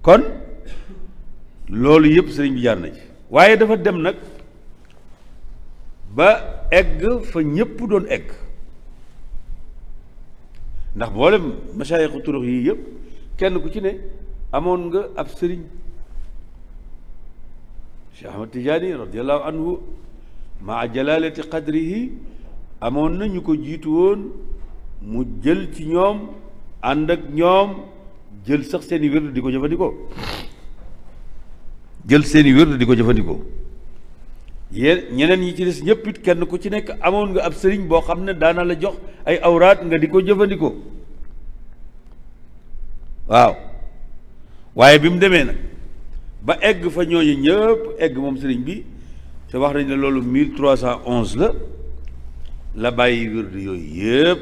Speaker 1: kon loolu yëpp sëriñ bi jaar na ci waaye dafa dem nag ba egg fa ñëpp doon egg ndax boolem masaayixu turux yi yëpp kenn ku ci ne amoon nga ab sëriñ Cheikh Ahmad Tijaani radiallahu anhu maa jalalati qadrihi amoon na ñu ko jiitu woon mu jël ci ñoom ànd ak ñoom jël sax seeni wérd di ko jëfandikoo ñeneen ñi ci des ñëpp it kenn ku ci nekk amoon nga ab sëriñ boo xam ne daana la jox ay awraat nga di ko jëfandikoo waaw waaye bi mu demee nag ba egg fa ñooñu ñëpp egg moom sëriñ bi te wax nañ ne loolu 1311 la bàyyi wird yooyu yëpp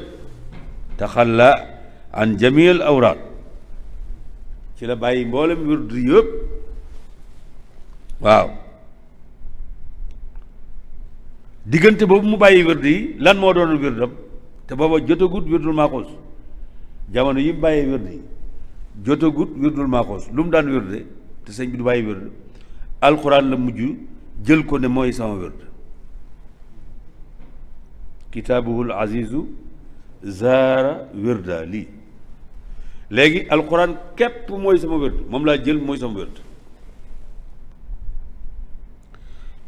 Speaker 1: taxalla an jamil awraat ci la bàyyi mboolem wird yëpp waaw diggante boobu mu bàyyi wird yi lan moo doon wirdam te booba jotagut wirdul maaxoos jamono yi mu bàyyi wird yi jotagut wirdul maaxoos lu mu daan wirde te sëñ bi du bàyyi wird alxuraan la mujj jël ko ne mooy sama wird kitaabuhul azizu zaara wirda lii léegi alxuraan képp mooy sama wird moom laa jël mooy sama wird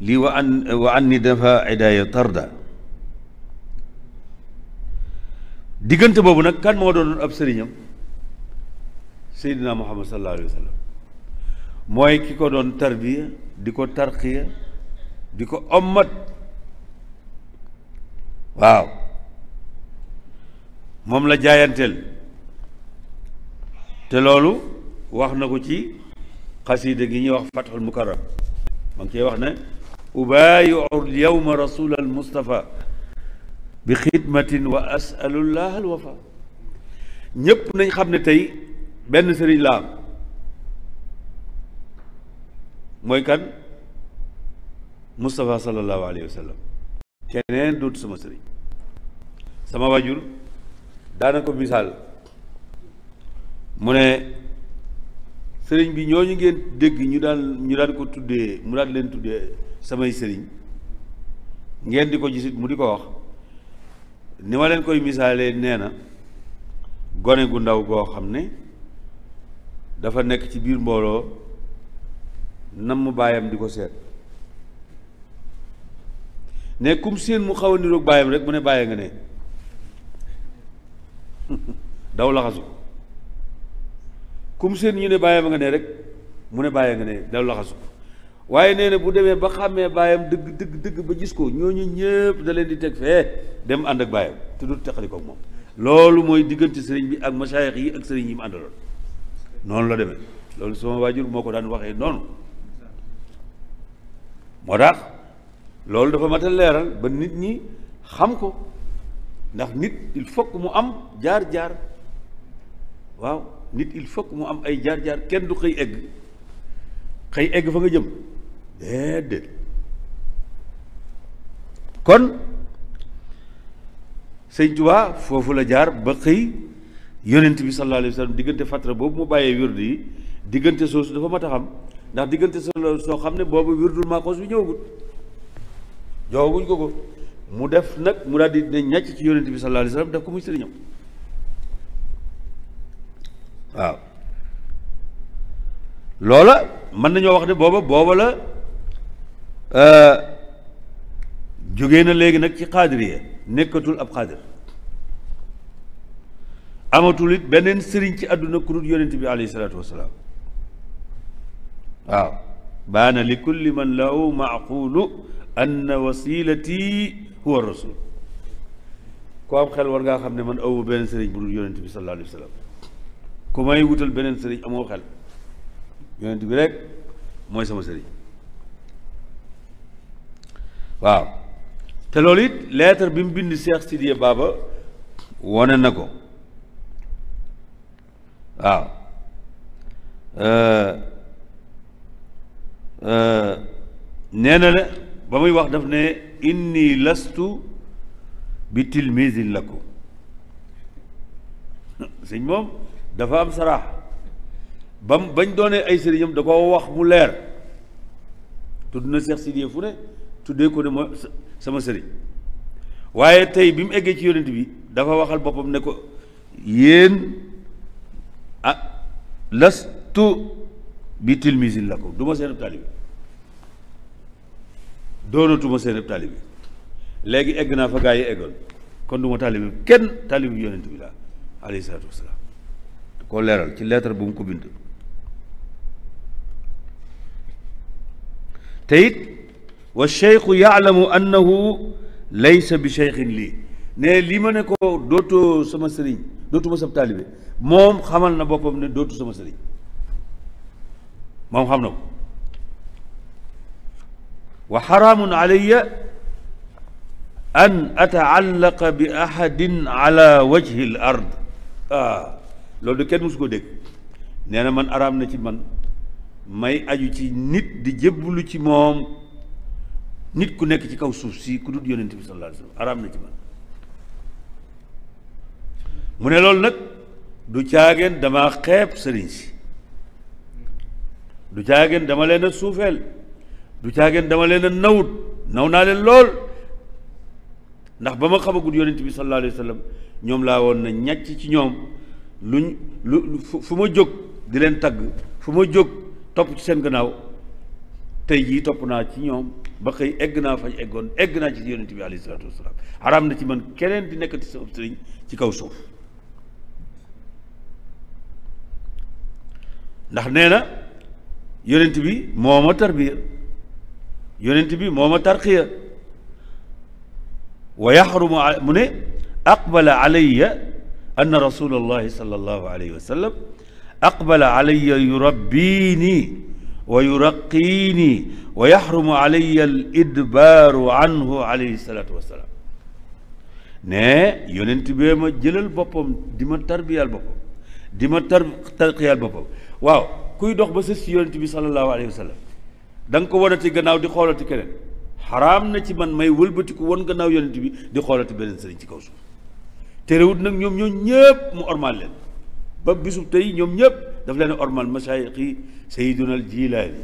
Speaker 1: lii wa an ni dafa idaaya tarda diggante boobu nag kan moo doon ab sëriñam seydina muhammad sallallahu alayhi wa sallam mooy ki ko doon tarbiya di ko tarqiya di ko ommat waaw moom la jaayanteel te loolu wax na ko ci xasiida gi ñuy wax fathul mukarram ma ngi cee wax ne ubaayiu lyawma rasul al mustafa bi xidmatin wa asalullah al wafa ñépp nañ xam ne tey benn sëriñ la am mooy kan Moustapha sallallahu alayhi wa sallam keneen dootu sama sëriñ sama wajur daana ko misaal mu ne sëriñ bi ñooñu ngeen dégg ñu daan ko tuddee mu daan leen tuddee samay sëriñ ngeen di ko gisit mu di ko wax ni ma leen koy misaalee nee na gone gu ndaw goo xam ne dafa nekk ci biir mbooloo namm baayam di ko seet ne kum seen mu xaw a niroog baayam rek mu ne bàyyee nga ne daw laxasu kum seen ñu ne bàyyam nga ne rek mu ne bàyyee nga ne daw laxasu waaye nee na bu demee ba xàmmee baayam dëgg ba gis ko ñooñu ñëpp da leen di teg fee dem ànd ak baayam te du teqali ko moom loolu mooy diggante sëriñ bi ak masaayix yi ak sëriñ yi mu àndaloon noonu la demee loolu sama waajur moo ko daan waxee noonu moo tax loolu dafa mat a leeral ba nit ñi xam ko ndax nit il faut que mu am jaar-jaar waaw nit il faut que mu am ay jaar-jaar kenn du xëy egg fa nga jëm déedéet kon sëñ Tuubaa foofu la jaar ba xëy yonent bi sallallahu alayhi wa sallam diggante fatra boobu mu bàyyee wirdu yi diggante soosu dafa mat a xam ndax diggante soo xam ne boobu wirdul maaxoos bi ñëwagul joxaguñ ko mu def nag mu daal di ne ñàcc ci yonent bi sallallahu alayhi wa sallam def ko muy sëriñam waaw loola mën nañoo wax ne booba la jógee na léegi nag ci xaadiriya nekkatul ab xaadir amatul it beneen sëriñ ci àdduna ku dul yonent bi alayhi salaatu wasalaam waaw baana li kulli man lahu maaqulu anna wasilati huwa rasul ku am xel war ngaa xam ne man awu beneen sëriñ bu dul yonent bi sallallahu alayhi wa sallam ku may wutal beneen sëriñ amoo xel yonent bi rek mooy sama sëriñ waaw te loolu it lettre bi mu bind Cheikh Sidiya Baba wane na ko waaw nee na ne ba muy wax daf ne inni lastu bi tilmisin lakum sëñ moom dafa am saraax bañ doonee ay sëriñam da ko wax mu leer tudd na Cheikh Sidiya fu ne tuddee ko ne mooy sama sëriñ waaye tey bi mu eggee ci yonent bi dafa waxal boppam ne ko yéen lastu bi tilmisin lakum du ma seen ab taalibi doonatuma seen ab taalibi léegi egg naa fa gaa yi eggoon kon du ma taalibi kenn taalibi yonent bi laa alayhi salaatu wasalaam koo leeral ci lettre bu mu ko bind te it wa cheikhu yaalamu annahu laysa bi cheikhin lii ne li ma ne ko dootoo sama sëriñ dootuma sab taalibe moom xamal na boppam ne dootu sama sëriñ moom xam na ko wa xaraamun alayya an ataallaqa bi ahadin ala wajhi l ard loolu de kenn musu ko dégg nee na man araam na ci man may aju ci nit di jébbalu ci moom nit ku nekk ci kaw suuf si ku dul yonent bi sallallahu alayhi wa sallam araam na ci man mu ne loolu nag du caageen dama xeeb sëriñ si du caageen dama leen a suufeel du caageen dama leen a naw naa leen lool ndax ba ma xamagul yonent bi sallallahu alayhi wa sallam ñoom laa woon na ñàcc ci ñoom fu ma jóg di leen tagg fu ma jóg topp ci seen gannaaw tey jii topp naa ci ñoom ba xëy egg naa fañ eggoon egg naa ci yonent bi alayhi salaatu wasalaam xaraam na ci man keneen di nekkati sa sëriñ ci kaw suuf ndax nee na yonent bi moo ma tarbiya yonent bi moo ma tarqiya wa yaxrumu mu ne aqbala alayya anna rasulallahi sallallahu alayhi wa sallam aqbala alayya yurabbiini wa yuraqiini wa yaxrumu alayya al idbaaru anhu alayhi salaatu wasalaam ne yonent bee ma jëlal boppam di ma tarbiyaal boppam di ma tarqiyaal boppam waaw kuy dox ba sës ci yonent bi sallallahu alayhi wa sallam da nga ko wanati gannaaw di xoolati keneen xaraam na ci man may wëlbatiku won gannaaw yonent bi di xoolati beneen sëriñ ci kaw suuf terewut nag ñoom ñëpp mu ormal leen ba bisub tey ñoom ñëpp daf leen ormal masaayixi sayiduna al jilaani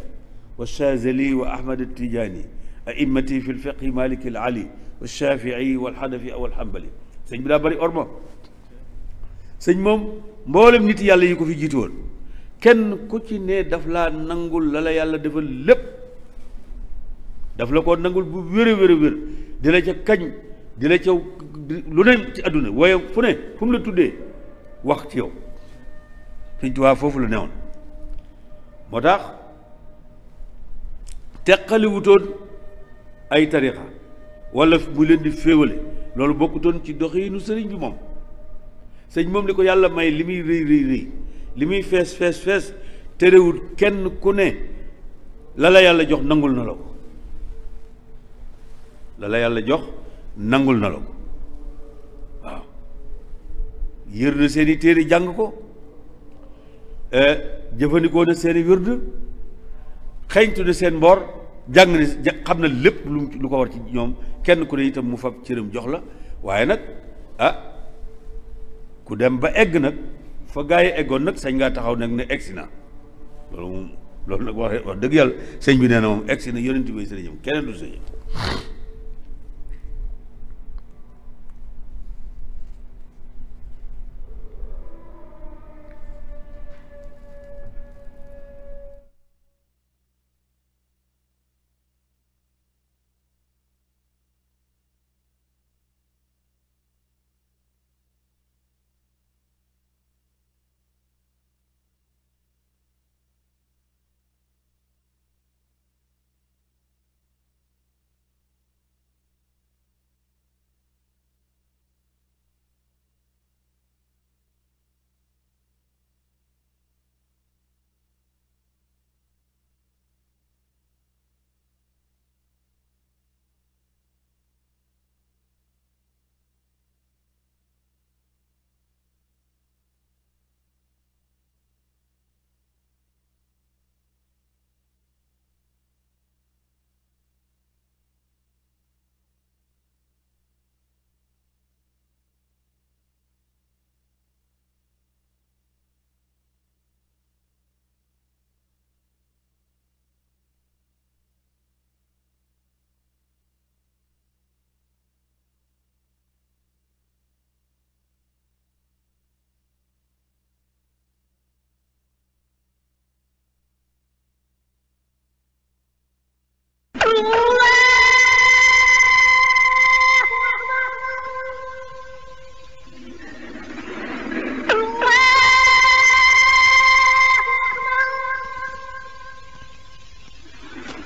Speaker 1: wa shazali wa ahmad al tijaani a'immati fi lfiqhi maliki al ali wa shafii wal xanafi wal xambali sëñ bi daa bari orma sëñ moom mboolem nit yàlla yi ko fi jiitu woon kenn ku ci ne daf laa nangul la la yàlla defal lépp daf la ko nangul bu wér a wér a wér di la ca kañ di la ca lu ne ci àdduna waaye fu ne fu mu la tuddee wax ci yow Sëñ Tuubaa foofu la newoon moo tax teqaliwutoon ay tarixa wala mu leen di féewale loolu bokkutoon ci doxiinu sëriñ bi moom sëñ moom li ko yàlla may li muy rëy rëy rëy li muy fees fees fees terewul kenn ku ne la la yàlla jox nangul na la ko la la yàlla jox nangul na la ko yër na seeni téere jàng ko jëfandikoo na seeni wird xeeñtu na seen mboor jàng na xam na lépp lu ko war ci ñoom kenn ku ne itam mu fab cëram jox la waaye nag ku dem ba egg nag fa gaa yi eggoon nag sañ ngaa taxaw nag ne egsi na loolu nag wax dëgg yàlla sëñ bi nee na moom egsi na yonent bi sëriñam keneen du sëriñam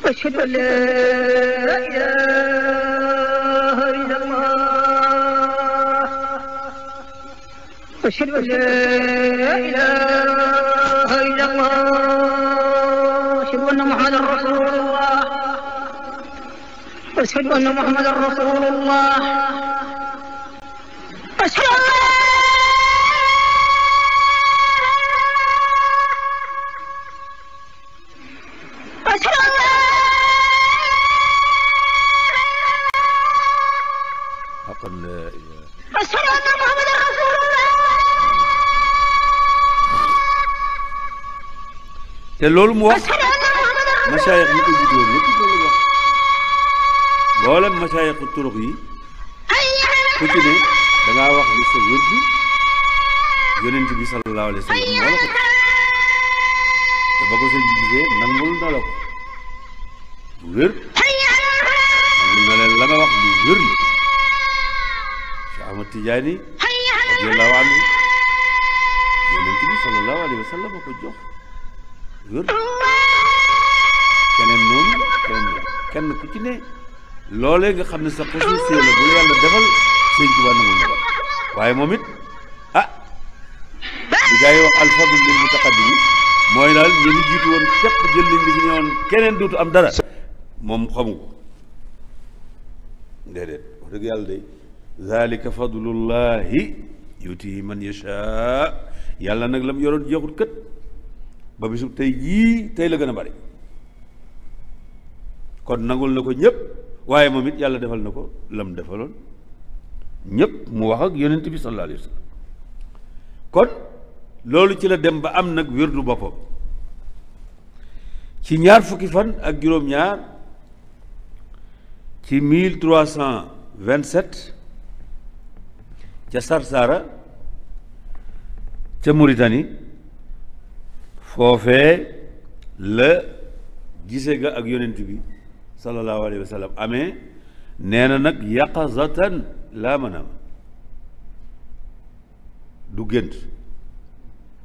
Speaker 2: أشهد أن لا إله إلا الله أشهد أن لا إله إلا الله أشهد أن محمدا رسول الله أشهد أن محمدا رسول الله أشهد أن
Speaker 1: te loolu mu wax masaayix yi ko jiitoon yëpp loolu wax mboolem masaayixu turux yi ku ci ne dangaa wax li sa wér bi yonent bi sallallahu alayhi wa sallam moo la ko te ba ko sëñ bi gisee nangul na la ko bu wér nangul na leen la nga wax lu wér la Cheikh Ahmad Tidiane radiyallahu anhu yonent bi sallallahu alayhi wa sallam ko jox wér keneen noonu kenn ku ci ne loolee nga xam ne sa xusuusi la bu la yàlla defal sëñ Tuubaa nangul na ko waaye moom it li gaa yi wax alfadl lil mutaqaddimi mooy daal ñi jiitu woon képp jël nañ li fi ñëwoon keneen dootu am dara moom xamu ko déedéet wax dëgg yàlla de zalika fadlullahi yutihi man yashaa yàlla nag la mu yoroon jeexut kët ba bisub tey jii tey la gën a bari kon nangul na ko ñëpp waaye moom it yàlla defal na ko lam defaloon ñëpp mu wax ak yonent bi sallallahu alayhi wa sallam kon loolu ci la dem ba am nag wérdu boppam ci ñaar fukki fan ak juróom-ñaar ci 1327 ca Sarsara ca Mauritanie foofee la gise ga ak yonent bi sallallahu alayhi wa sallam amee nee na nag yaqazatan laa manaam du gént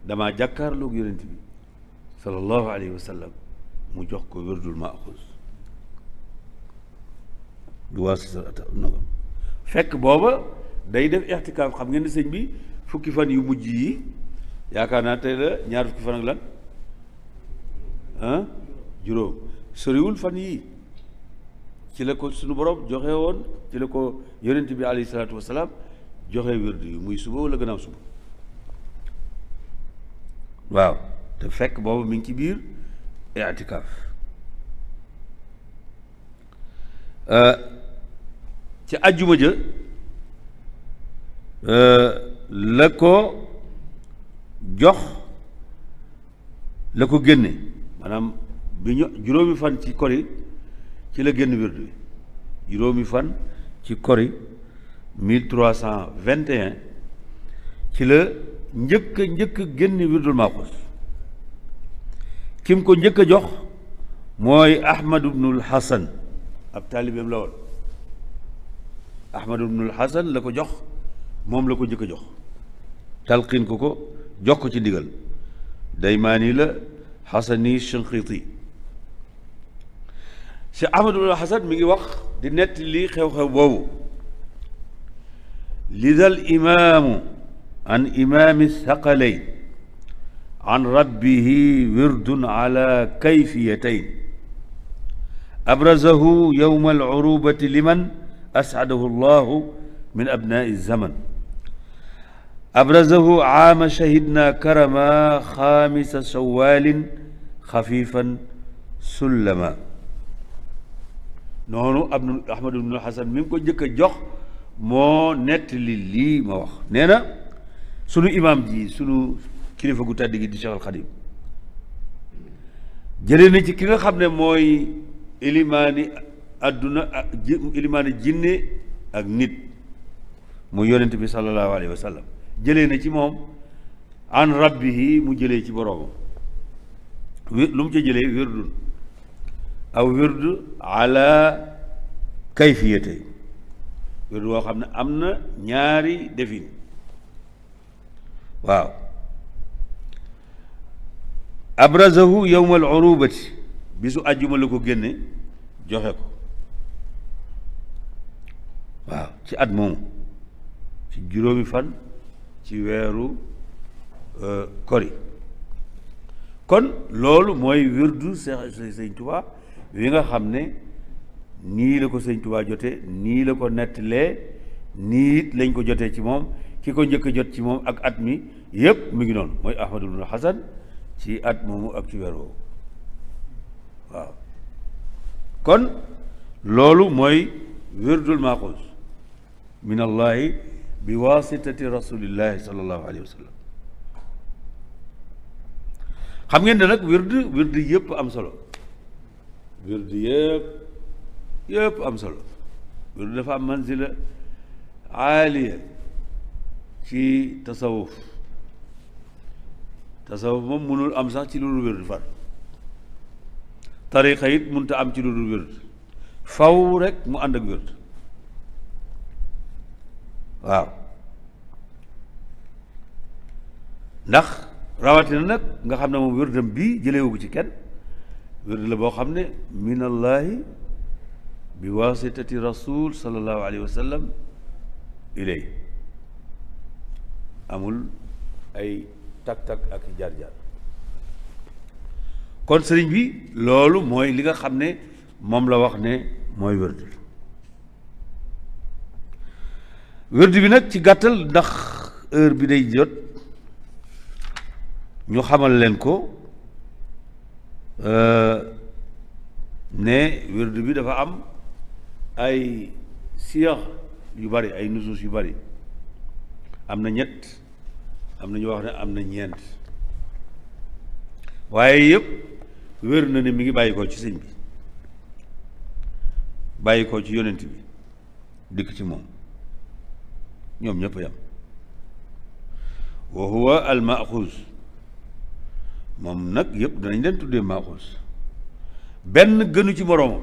Speaker 1: damaa jàkkaarloog yonent bi sallallahu alayhi wa sallam mu jox ko wérdul maaxuus du waa sa nagam fekk booba day def ixtikaaf xam ngeen ne sëñ bi fukki fan yu mujj yi yaakaar naa tey la ñaar fukki fan ak lan juróom soriwul fan yii ci la ko suñu borom joxe woon ci la ko yonent bi alayhi salaatu wasalaam joxe wérdu yi muy suba wala gannaaw suba waaw te fekk boobu mi ngi ci biir i'tikaaf ci àjjuma ja la ko jox la ko génne maanaam bi ñu juróomi fan ci kori ci la génn wird bi juróomi fan ci kori 1321 ci la njëkk génn wirdul maaxuus kim ko njëkk a jox mooy Ahmad ibnul Hasan ab taalibeem la woon Ahmad ibnul Hasan la ko jox moom la ko njëkk a jox talqiin ko jox ko ci ndigal Daymaani la Xasani Shinqiti si Ahmad ibnul Hasan mi ngi wax di netti li xew-xew boobu lidal imaamu an imaami thaqalayn an rabbihi wirdun ala kayfiyatayn abrazahu yowma alcurubati liman ascadahu allahu min abnaai zaman abrazahu caama shahidna karama xaamisa shawaalin xafifan sullama noonu Ahmad ibnul Hasan mi ngi ko njëkk a jox moo nettali lii ma wax nee na sunu imaam ji sunu kilifa gu tàddi gi di Cheikh al Xadim jëlee na ci ki nga xam ne mooy ilimaani àdduna ilimaani jinne ak nit mu yonent bi sallallahu alayhi wa sallam jëlee na ci moom an rabbihi mu jëlee ci boroomam lu mu ca jëlee wirdun aw wirdu ala kayfiyate wirdu woo xam ne am na ñaari defin waaw abrazahu yowma al urubati bisu àjjuma la ko génne joxe ko waaw ci at moomu ci juróomi fan ci weeru kori kon loolu mooy wirdu sëñ Tuubaa wi nga xam ne nii la ko sëñ Tuubaa jotee nii la ko nettalee nii it lañ ko jotee ci moom ki ko njëkk a jot ci moom ak at mi yépp mi ngi noonu mooy Ahmad ibnul Hasan ci at moomu ak ci weer woowu waaw kon loolu mooy wirdul maaxuus min allahi bi wasitati rasulillahi sallallahu alayhi wa sallam xam ngeen ne nag wird yëpp am solo wird yëpp am solo wird dafa am manzila aaliya ci tasawuf moom mënul am sax ci lu dul wird far tariqa it mënta am ci lu dul wird faw rek mu ànd ak wird waaw ndax rawatina nag nga xam ne moom wirdam bii jëlewu ci kenn wird la boo xam ne min allahi bi wasitati rasul sallallahu alayhi wa sallam ilay amul ay tak-tak ak jaar-jaar kon sëriñ bi loolu mooy li nga xam ne moom la wax ne mooy wird bi nag ci gàttal ndax heure bi day jot ñu xamal leen ko ne wird bi dafa am ay siyax yu bari ay nusus yu bari am na ñett am na ñu wax ne am na ñeent waaye yëpp wér na ne mi ngi bàyyi ko ci sëñ bi bàyyi ko ci yonent bi dikk ci moom ñoom ñëpp yam wa huwa al maxuus moom nag yëpp danañ leen tuddee maxuus benn gënu ci moroomam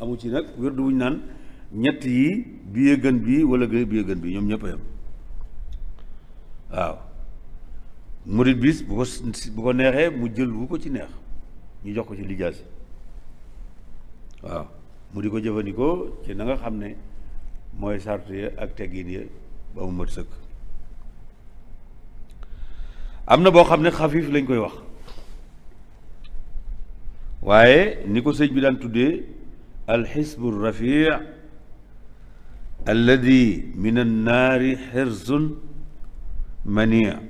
Speaker 1: amu ci nag wér du wuñ naan ñett yi bii gën bii wala bii gën bii ñoom ñëpp yam waaw murit bis bu ko neexee mu jël bu ko ci neex ñu jox ko ci lijaasi waaw mu di ko jëfandikoo ci na nga xam ne mooy sart ya ak teggin ya ba mu mat sëkk am na boo xam ne xafiif lañ koy wax waaye ni ko sëñ bi daan tuddee alxisbu rafi alladi min annaari xirzun mania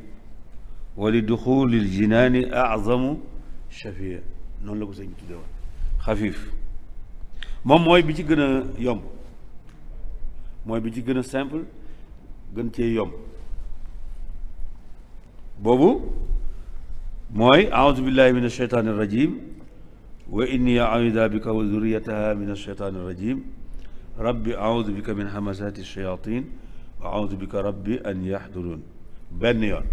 Speaker 1: wa li duxulil jinaani azamu shafia noonu la ko sëñ tudde woon xafiif moom mooy bi ci gën a yomb mooy bi ci gën a simple gën cee yomb boobu mooy aoudu billahi min alsheytaan irrajim wa inni audu bika wa zurriyataha min alsheytaan irrajim rabbi audu bika min hamasati alshayatin wa audu bika rabbi an yaxduruun benn yoon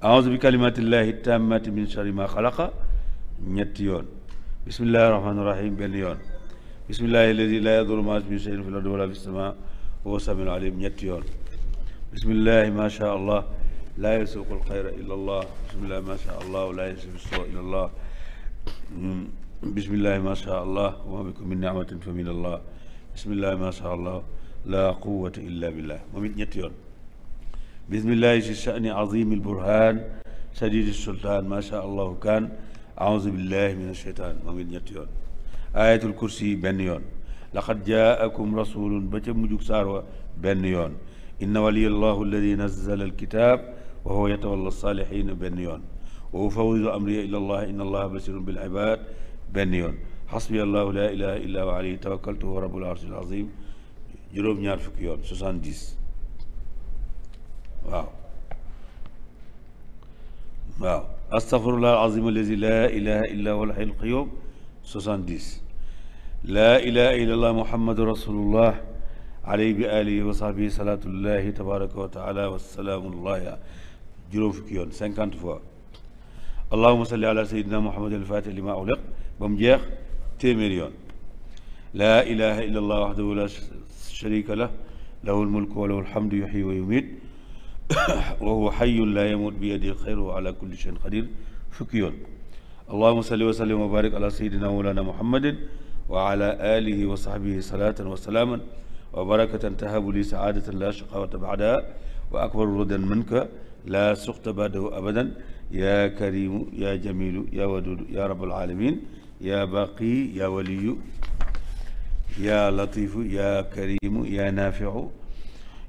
Speaker 1: aoudu bi kalimatillahi tammati min sharri ma xalaqa ñetti yoon bismillahi rahmaani rahim benn yoon bismillahi alladi la yadurru ma'a ismihi shay'un fil ardi wala fis samaa wa huwa samiul alim ñetti yoon bismillahi ma sha allah laa yasuuqu alxayra illa allah bismillahi ma sha allah laa yasifu suu illa allah bismillahi ma sha allah wa ma bikum min nicmatin fa min allah bismillahi ma sha allah laa quwwata illa billah moom it ñetti yoon bismillahi si sha'ni azimi alburhan sadidi sultaan ma sha allahu kaan aouzu billahi min alcheytaan moom it ñetti yoon ayatul kursi benn yoon laqad jaakum rasulun ba ca mujjug saar wa benn yoon inna waliya allahu alladi nazzala alkitab wa huwa yatawalla alsaalihina benn yoon wa ufawidu amriya ila allah inna allaha basirun bil ibad benn yoon xasbi allahu la ilaha illa huwa alayhi tawakkaltu wa rabbul arshil azim juróom-ñaar fukki yoon 70 waaw waaw astaghfirullah alazim allazi la ilaha illa huwa alhayyul qayyum 70 la ilaha illa allah muhammadu rasulullah alayhi bi alihi wa sahbihi salatullahi tabaraka wa taala wasalaamullahi juróom fukki yoon 50 fois allahuma salli ala sayidina muhammadin alfatih lima uliq ba mu jeex téeméeri yoon la ilaha illa allah wahdahu la sharika lah lahu almulku wa lahu alhamdu yuhyi wa yumiit wa huwa hayyun la yamut bi yadihi alxayru wa ala kulli shay'in qadir fukki yoon allahuma salli wa sallim wa barik ala sayidina mawlana muhammadin wa ala alihi wa sahbihi salatan wa salaaman wa barakatan tahabu li saadatan la shaqawata ba'daha wa akbaru rudan minka la suxta ba'dahu abadan ya karimu ya jamilu ya wadudu ya rabbal alamin ya baqi ya waliyu ya latifu ya karimu ya nafiu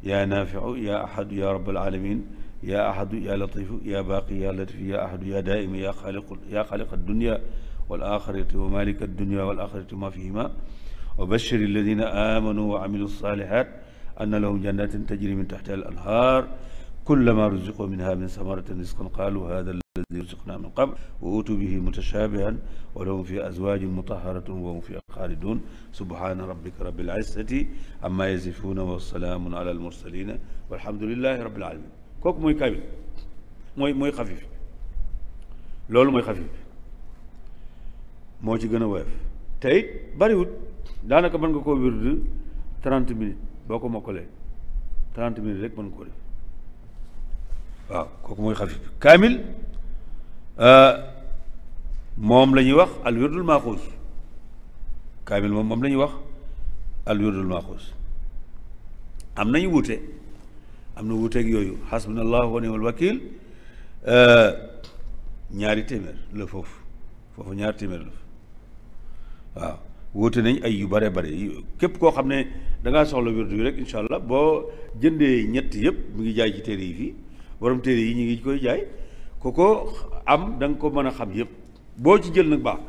Speaker 1: ya nafiu ya ahadu ya rabbal alamin ya ahadu ya latifu ya baqi ya latifu ya ahadu ya daimu ya xaliq addunya wal axirati wa malik addunya wal axirati ma fihima wa bashir alladina amanu wa amilu salihat anna lahum jannatin tajri min taxtiha al anhar kullama ruziqu minha min samaratin rizqan qalu hada alladi ruziqna min qabl wa utu bihi mutashabihan wa lahum fi azwajin mutaharatun wa hum fiha xaalidun subhana rabbika rabbil izzati amma yasifuna wa salaamun ala al mursalina walhamdulillahi rabbil alamin kooku mooy kaamil mooy xafif loolu mooy xafif moo ci gën a woyof te it bariwut daanaka mën nga koo wirdu 30 minutes boo ko mokkalee 30 minutes rek mën nga koo def waaw kooku mooy xafif kaamil moom la ñuy wax al wirdul maaxuus kaamil moom la ñuy wax al wirdul maaxuus am nañu wuute am na wuuteeg yooyu xasbunallahu wa ni'mal wakiil ñaari téeméer la foofu ñaari téeméer la waaw wuute nañ ay yu bare bare képp koo xam ne da ngaa soxla wirdu bi rek incha allah boo jëndee ñett yëpp mu ngi jaay ci téere yi fii borom téere yi ñu ngi koy jaay ko am da nga ko mën a xam yëpp boo ci jël nag baax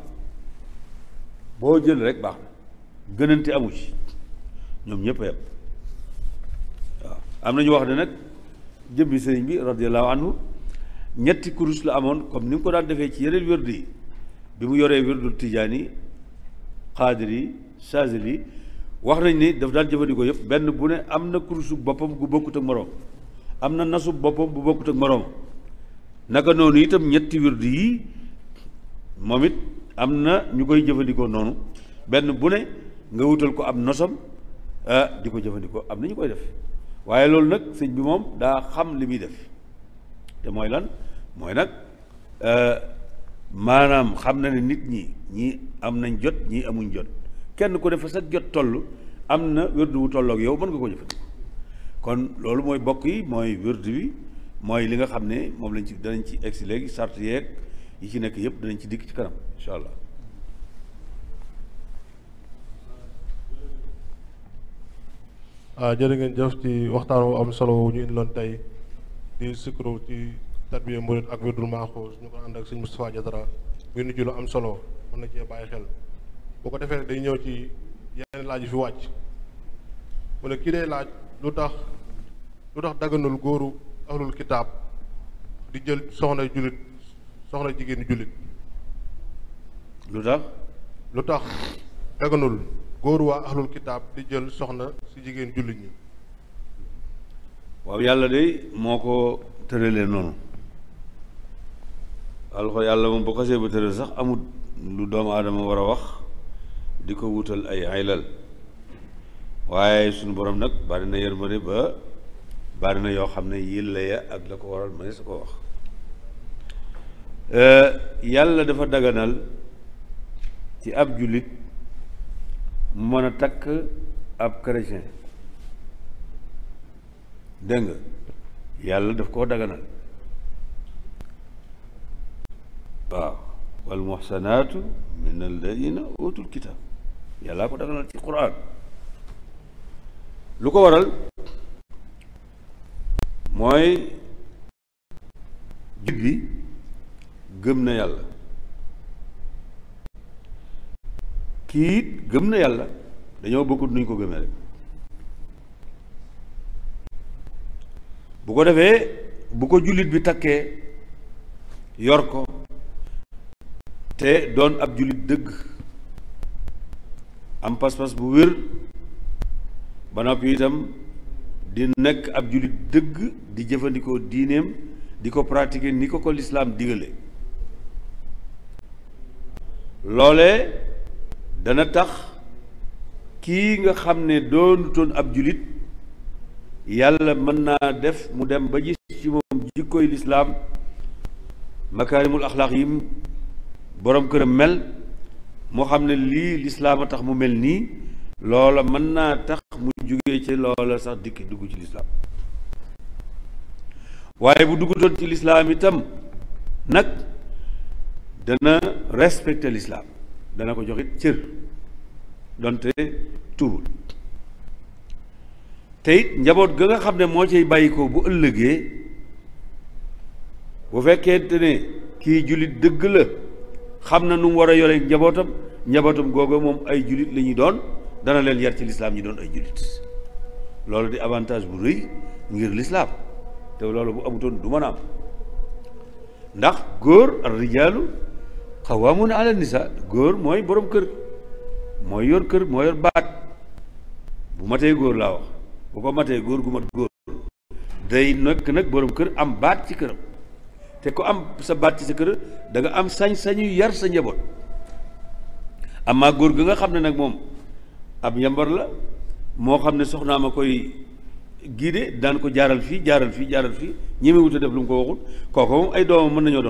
Speaker 1: boo jël rek baax na gënante amu ci ñoom ñëpp a yem waaw am na ñu wax ne nag jëmbi sëriñ bi radiyallahu anhu ñetti kurus la amoon comme ni mu ko daan defee ci yeneen wirdu yi bi mu yoree wirdul tijaani xaadir yi saazili yi wax nañ ni daf daan jëfandikoo yëpp benn bu ne am na kurusu boppam gu bokkut ak moroom am na nasu boppam bu bokkut ak moroom naka noonu itam ñetti wirdu yi moom it am na ñu koy jëfandikoo noonu benn bu ne nga wutal ko am nosam di ko jëfandikoo am na ñu koy def waaye loolu nag sëñ bi moom daa xam li muy def te mooy lan mooy nag maanaam xam na ne nit ñii am nañ jot ñii amuñ jot kenn ku ne fa sa jot toll am na wirdu wu tolloog yow mën nga ko jëfandikoo kon loolu mooy bokk yi mooy wirdu bi mooy li nga xam ne moom lañ ci danañ ci egsi léegi sart yeeg yi ci nekk yëpp danañ ci dikk ci kanam incha allah.
Speaker 3: jërë ngeen jëf ci waxtaan wu am solo wu ñu indiloon tey di sikru ci tarbiya murid ak wirdul maaxuus ñu ko ànd ak sëñ Moustapha Diatara muy nu ci lu am solo mën na cee bàyyi xel boo ko defee day ñëw ci yeneen laaj yu fi wàcc mu ne kii day laaj lu tax daganul góoru ahlul kitaab di jël soxna jigéenu jullit lu tax daganul góoru waa ahlul kitaab di jël soxna si jigéen jullit ñi.
Speaker 1: waaw yàlla de moo ko tëralee noonu yàlla moom boo ko xasee ba tëral sax amut lu doomu aadama war a wax di ko wutal ay aylal waaye suñu borom nag bari na yërmande ba bari na yoo xam ne yilla ya ak la ko waral ma ne su ko wax yàlla dafa daganal ci ab jullit mu mën a takk ab chrétien dégg nga yàlla daf koo daganal waaw wal muhsanaatu min alladina utul kitab yàllaa ko daganal ci quran lu ko waral mooy jullit bi gëm na yàlla kii it gëm na yàlla dañoo bokkut nuñ ko gëmee rek bu ko defee bu ko jullit bi takkee yor ko te doon ab jullit dëgg am pas-pas bu wér ba noppi itam di nekk ab jullit dëgg di jëfandikoo diineem di ko pratiquer ni ko lislaam digale loole dana tax kii nga xam ne doonutoon ab jullit yàlla mën naa def mu dem ba gis ci moom jikkoy lislaam makaarimul axlaaq yim boroom këram mel moo xam ne lii lislaam a tax mu mel nii loola mën naa tax mu jógee ci loola sax dikk dugg ci lislaam waaye bu duggutoon ci lislaam itam nag dana respecter lislaam dana ko joxit cër donte tuubul te it njaboot ga nga xam ne moo ciy bàyyi ko bu ëllëgee bu fekkente ne kii jullit dëgg la xam na nu mu war a yore njabootam googu moom ay jullit la ñuy doon dana leen yar ci lislaam ñi doon ay jullit loolu di avantage bu rëy ngir lislaam te loolu bu amutoon du mën a am ndax góor ar rijaalu xawaamuuna ala nisa góor mooy borom kër mooy yor kër moo yor baat bu matee góor laa wax bu ko matee góor gu mat góor day nekk nag borom kër am baat ci këram te ko am sa baat ci sa kër da nga am sañ-sañu yar sa njaboot amaa góor ga nga xam ne nag moom ab njambar la moo xam ne soxnaam a koy giide daan ko jaaral fii ñeme wut a def lu mu ko waxul kooku moom ay doomam mën nañoo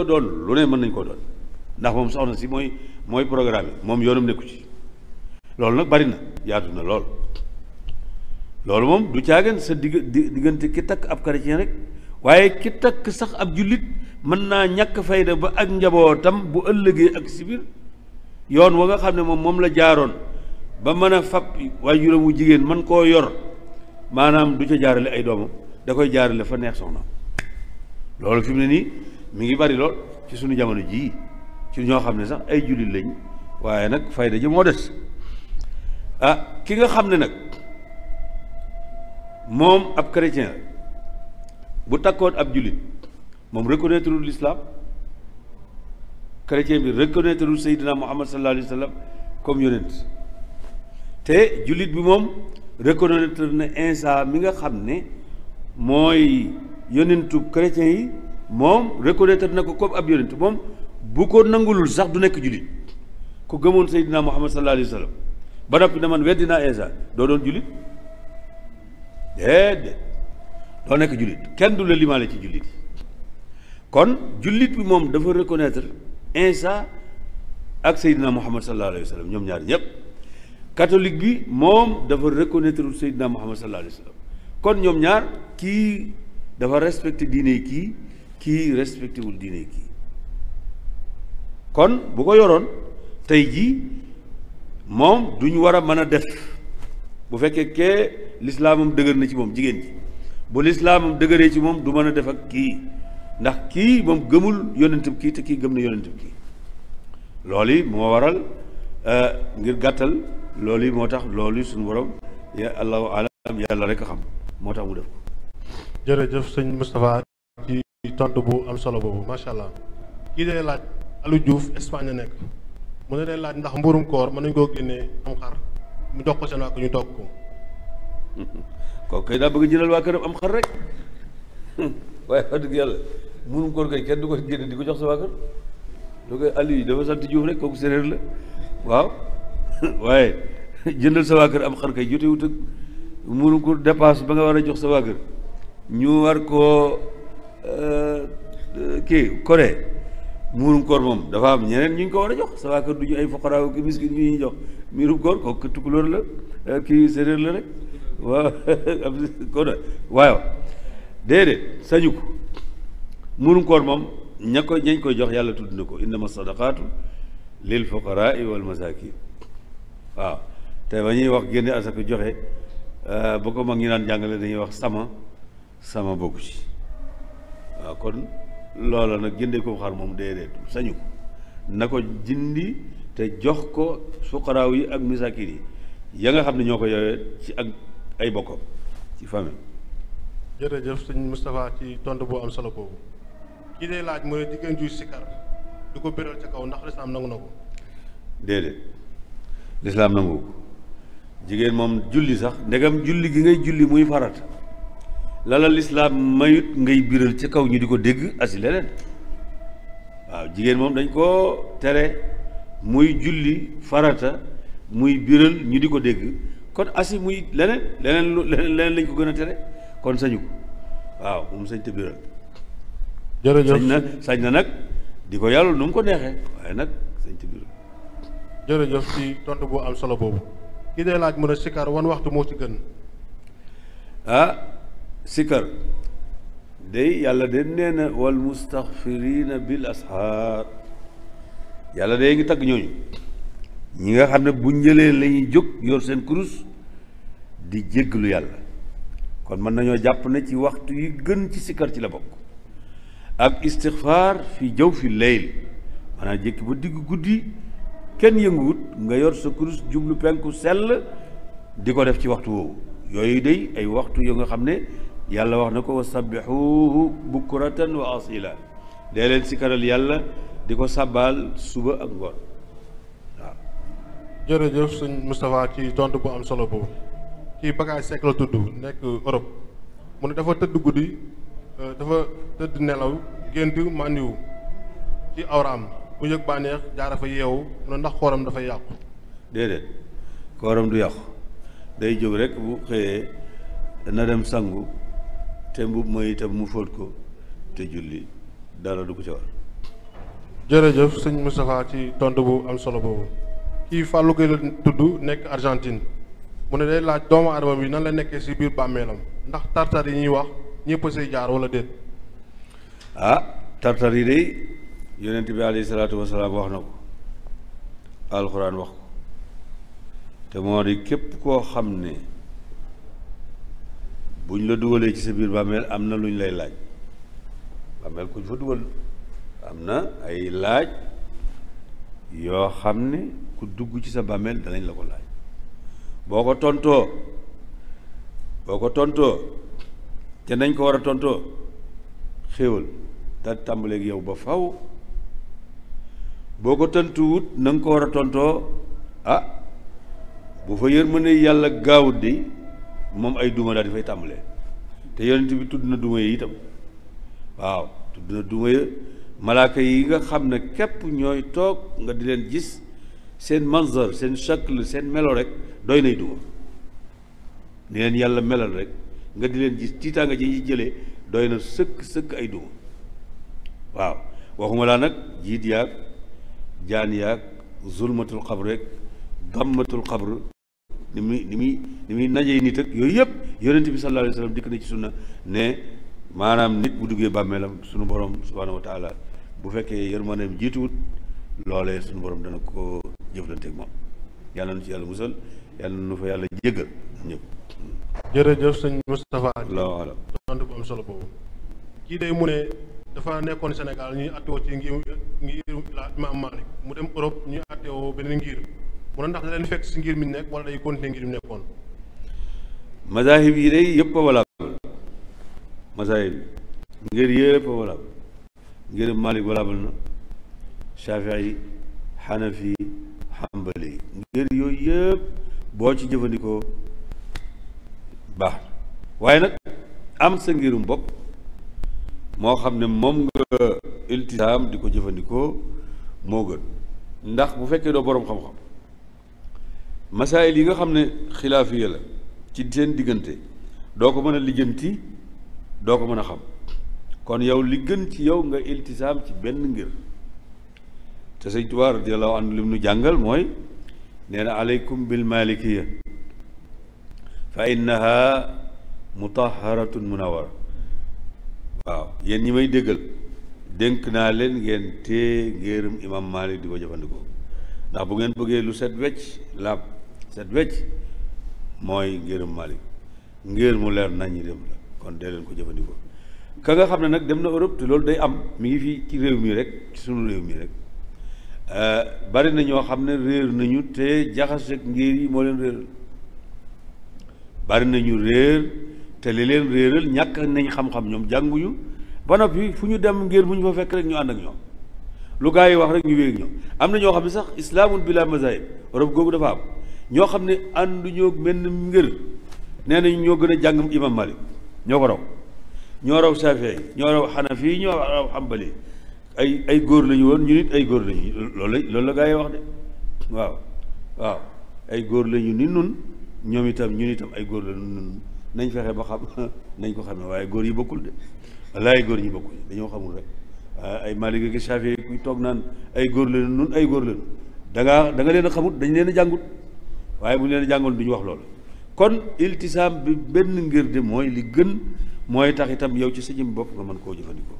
Speaker 1: doon lu ne mën nañ koo doon ndax moom soxna si mooy programme yi moom yoonam nekku ci loolu nag bari na yaatu na loolu moom du caagen sa diggante ki takk ab chrétien rek waaye ki takk sax ab jullit mën naa ñàkk fayda ba ak njabootam bu ëllëgee ak si biir yoon wa nga xam ne moom la jaaroon ba mën a fab waajuram wu jigéen man koo yor maanaam du ca jaarale ay doomam da koy jaarale fa neex soxna loolu fi mu ne nii mi ngi bari lool ci suñu jamono jii ci ñoo xam ne sax ay jullit lañ waaye nag fayda ji moo des ki nga xam ne nag moom ab chrétien bu takkoon ab jullit moom reconnaître lul l'islam chrétien bi reconnaître lul Seydina Muhammad sallallahu alayhi wa sallam comme yonent te jullit bi moom reconnaître na Isa mi nga xam ne mooy yonentu chrétien yi moom reconnaître na ko comme ab yonent moom bu ko nangulul sax du nekk jullit ku gëmoon Seydina Muhammad sallallahu alayhi wa sallam ba noppi na man weddi naa Isa doo doon jullit déedéet doo nekk jullit kenn du la limaale ci jullit kon jullit bi moom dafa reconnaître Isa ak Seydina Muhammad sallallahu alayhi wa sallam ñoom ñaar ñëpp catholique bi moom dafa reconnaître Seydina Muhammad sallallahu alayhi wa sallam kon ñoom ñaar kii dafa respecté diine kii respecté wul diine kii kon bu ko yoroon tey jii moom duñ war a mën a def bu fekkee kee lislaamam dëgër na ci moom jigéen ji bu lislaamam dëgëree ci moom du mën a def ak kii ndax kii moom gëmul yonentam kii te kii gëm na yonentam kii loolu yi moo waral ngir gàttal loolu yi moo tax loolu yi suñu borom ya allahu alam yàlla rek a xam moo tax mu def ko.
Speaker 3: jërëjëf sëñ Moustapha ci tontu bu am solo boobu macha allah kii day laaj Aliou Diouf Espagne nekk mu ne day laaj ndax mburum koor mën nañu koo génnee am xar mu jox ko seen waa ko ñu togg ko.
Speaker 1: kooku kay daa bëgg jëlal waa këram am xar rek waaye wax dëgg yàlla mburum koor kay kenn du ko génne di ko jox sa waa kër lu koy Aliou dafa sant Diouf rek kooku séréer la waaw waaye jëndal sa waa kër am xar kay jotewut ak mburum koor dépense ba nga war a jox sa waa kër ñu war koo kii koree muurum koor moom dafa am ñeneen ñu ko war a jox sa waa kër du ñu ay foqaraaw ki miskin ñu ñuy jox muurum koor kooku tukulóor la kii séeréer la rek waaw kon waaw déedéet sañu ko muurum koor moom ñañ koy jox yàlla tudd na ko innama sadaqaatu lil fuqaraai wal masakin waaw te ba ñuy wax génne asaka joxe ba ko mag ñi naan jàngale dañuy wax sama bokku ci waaw kon loola nag jëndee ko xar moom déedéet sañu ko na ko jindi te jox ko fuqaraaw yi ak misakin yi ya nga xam ne ñoo ko yowee ci ak ay bokkam ci famille.
Speaker 3: jërëjëf sëñ Moustapha ci tontu boo am solo boobu kii day laaj mooy jigéen juy sikkar du ko béral ca kaw ndax lislaam nangu na ko.
Speaker 1: déedéet lislaam nangu ko jigéen moom julli sax ndegam julli gi ngay julli muy farata lala lislaam mayut ngay biral ci kaw ñu di ko dégg asi leneen waaw jigéen moom dañ koo tere muy julli farata muy biral ñu di ko dégg kon asi muy leneen lañ ko gën a tere kon sañu ko waaw moom sañ te biral
Speaker 3: jërëjëf
Speaker 1: sañ na nag di ko yàlla nu mu ko neexee waaye nag sañ te biral
Speaker 3: jërëjëf ci tontu bu am solo boobu kii day laaj mën a sikar wan waxtu moo ci gën.
Speaker 1: sikar day yàlla de nee na wal mustaxfirina bil asxaar yàlla day ngi tagg ñooñu ñi nga xam ne bu njëlee la ñuy jóg yor seen kurus di jégglu yàlla kon mën nañoo jàpp ne ci waxtu yi gën ci sikar ci la bokk ak istixfaar fi jaw fi leyl maanaam jékki ba digg guddi kenn yënguwut nga yor sa kurus jublu penku sell di ko def ci waxtu woowu yooyu day ay waxtu yoo nga xam ne yàlla wax na ko wa sabbixuuhu bukratan wa asila dee leen sikaral yàlla di ko sàbbaal suba ak ngoon waaw.
Speaker 3: jërëjëf sëñ Moustapha ci tontu bu am solo boobu kii Bakaay Seck la tudd nekk Europe mu ne dafa tëdd guddi dafa tëdd nelaw gént màndiwu ci awraam mu yëg bànneex jaara fa yeewu mu ne ndax kooram dafay yàqu.
Speaker 1: déedéet kooram du yàqu day jóg rek bu xëyee na dem sangu te mbub mooy itam mu fóot ko te julli dara du ko ci war.
Speaker 3: jërëjëf sëñ Moustapha ci tontu bu am solo boobu kii Fallou Gueye la tudd nekk Argentine mu ne day laaj doomu aadama bi nan la nekkee ci biir bàmmeelam ndax tartar yi ñuy wax ñëpp a say jaar wala déet.
Speaker 1: tartar yi day yonent bi alayhi salaatu wasalaam wax na ko alxuraan wax ko te moo di képp koo xam ne buñ la dugalee ci sa biir bàmmeel am na luñ lay laaj bàmmeel kuñ fa dugal am na ay laaj yoo xam ne ku dugg ci sa bàmmeel danañ la ko laaj boo ko tontoo te nañ ko war a tontoo xéewal te tàmbaleeg yow ba faw boo ko tontuwut na nga ko war a tontoo bu fa yërmande yàlla gaawut de moom ay duma daal di fay tàmbalee te yonent bi tudd na duma yi itam waaw tudd na duma ya malaaka yi nga xam ne képp ñooy toog nga di leen gis seen manzar seen shakl seen melo rek doy nay duma ni leen yàlla melal rek nga di leen gis tiitaanga ji ñuy jëlee doy na sëkk ay duma waaw waxuma laa nag jiit yaag jaan yaag zulmatul xabr rek gammatul xabr ni muy najee nit ak yooyu yëpp yonent bi sallallahu alayhi wa sallam dikk na ci sunna ne maanaam nit bu duggee bàmmeelam sunu borom subhaanahu wa taala bu fekkee yërmandeem jiituwut loolee sunu borom dana ko jëflanteeg moom yàlla na ci yàlla musal yàlla na nu fa yàlla jéggal ñëpp.
Speaker 3: jërëjëf sëñ Moustapha. am solo boobu kii day mu ne dafa nekkoon Sénégal ñuy attewoo ci ngir la Imaam Malik mu dem Europe ñuy attewoo beneen ngir mu ne ndax da leen fekk si ngir mi nekk wala day continuer ngir mi nekkoon.
Speaker 1: mazahib yi day yëpp a valable mazahib yi ngir yëpp a valable ngir Malik valable na Shafii Hanafi Hanbali ngir yooyu yëpp boo ci jëfandikoo baax waaye nag am sa ngirum bopp moo xam ne moom nga iltisaam di ko jëfandikoo moo gën ndax bu fekkee doo boroom xam-xam masaayil yi nga xam ne xilaafiya la ci seen diggante doo ko mën a lijjanti doo ko mën a xam kon yow li gën ci yow nga iltisaam ci benn ngir te Sëñ Tuubaa radiyallahu anhu lim nu jàngal mooy nee na aleykum bil malikiya fa innaha mutaharatun munawara waaw yéen ñi may déggal dénk naa leen ngeen tee ngéerum imam Malik di ko jëfandikoo ndax bu ngeen bëggee lu set wecc laab set wecc mooy ngéerum Malik ngéer mu leer nañ ñi dem la kon dee leen ko jëfandikoo ka nga xam ne nag dem na Europe te loolu day am mi ngi fii ci réew mi rek ci sunu réew mi rek bari na ñoo xam ne réer nañu te jaxaseeg ngéer yi moo leen réeral bari nañu réer te li leen réeral ñàkk nañ xam-xam ñoom jànguñu ba noppi fu ñu dem ngir bu ñu fa fekk rek ñu ànd ak ñoom lu gaa yi wax rek ñu wéeg ñoom am na ñoo xam ne sax islaamun bila mazahib Europe googu dafa am ñoo xam ne ànduñoo menn ngir nee nañ ñoo gën a jàng imam Malik ñoo ko raw ñoo raw Shafii ñoo raw Hanafi ñoo raw Hanbali ay góor lañu woon ñu nit ay góor lañu loolu la gaa yi wax de waaw waaw ay góor lañu ni nun ñoom itam ñun itam ay góor lañu nun nañ fexe ba xam nañ ko xamee waaye góor yi bokkul de wallaay góor ñi bokkul dañoo xamul rek ay Maalik ak Shaafi kuy toog naan ay góor lañu nun ay góor lañu da nga leen a xamut dañ leen a jàngut waaye bu ñu leen a jàngoon du ñu wax loolu kon iltisaam bi benn ngir de mooy li gën mooy tax itam yow ci sa jëm bopp nga mën koo jëfandikoo.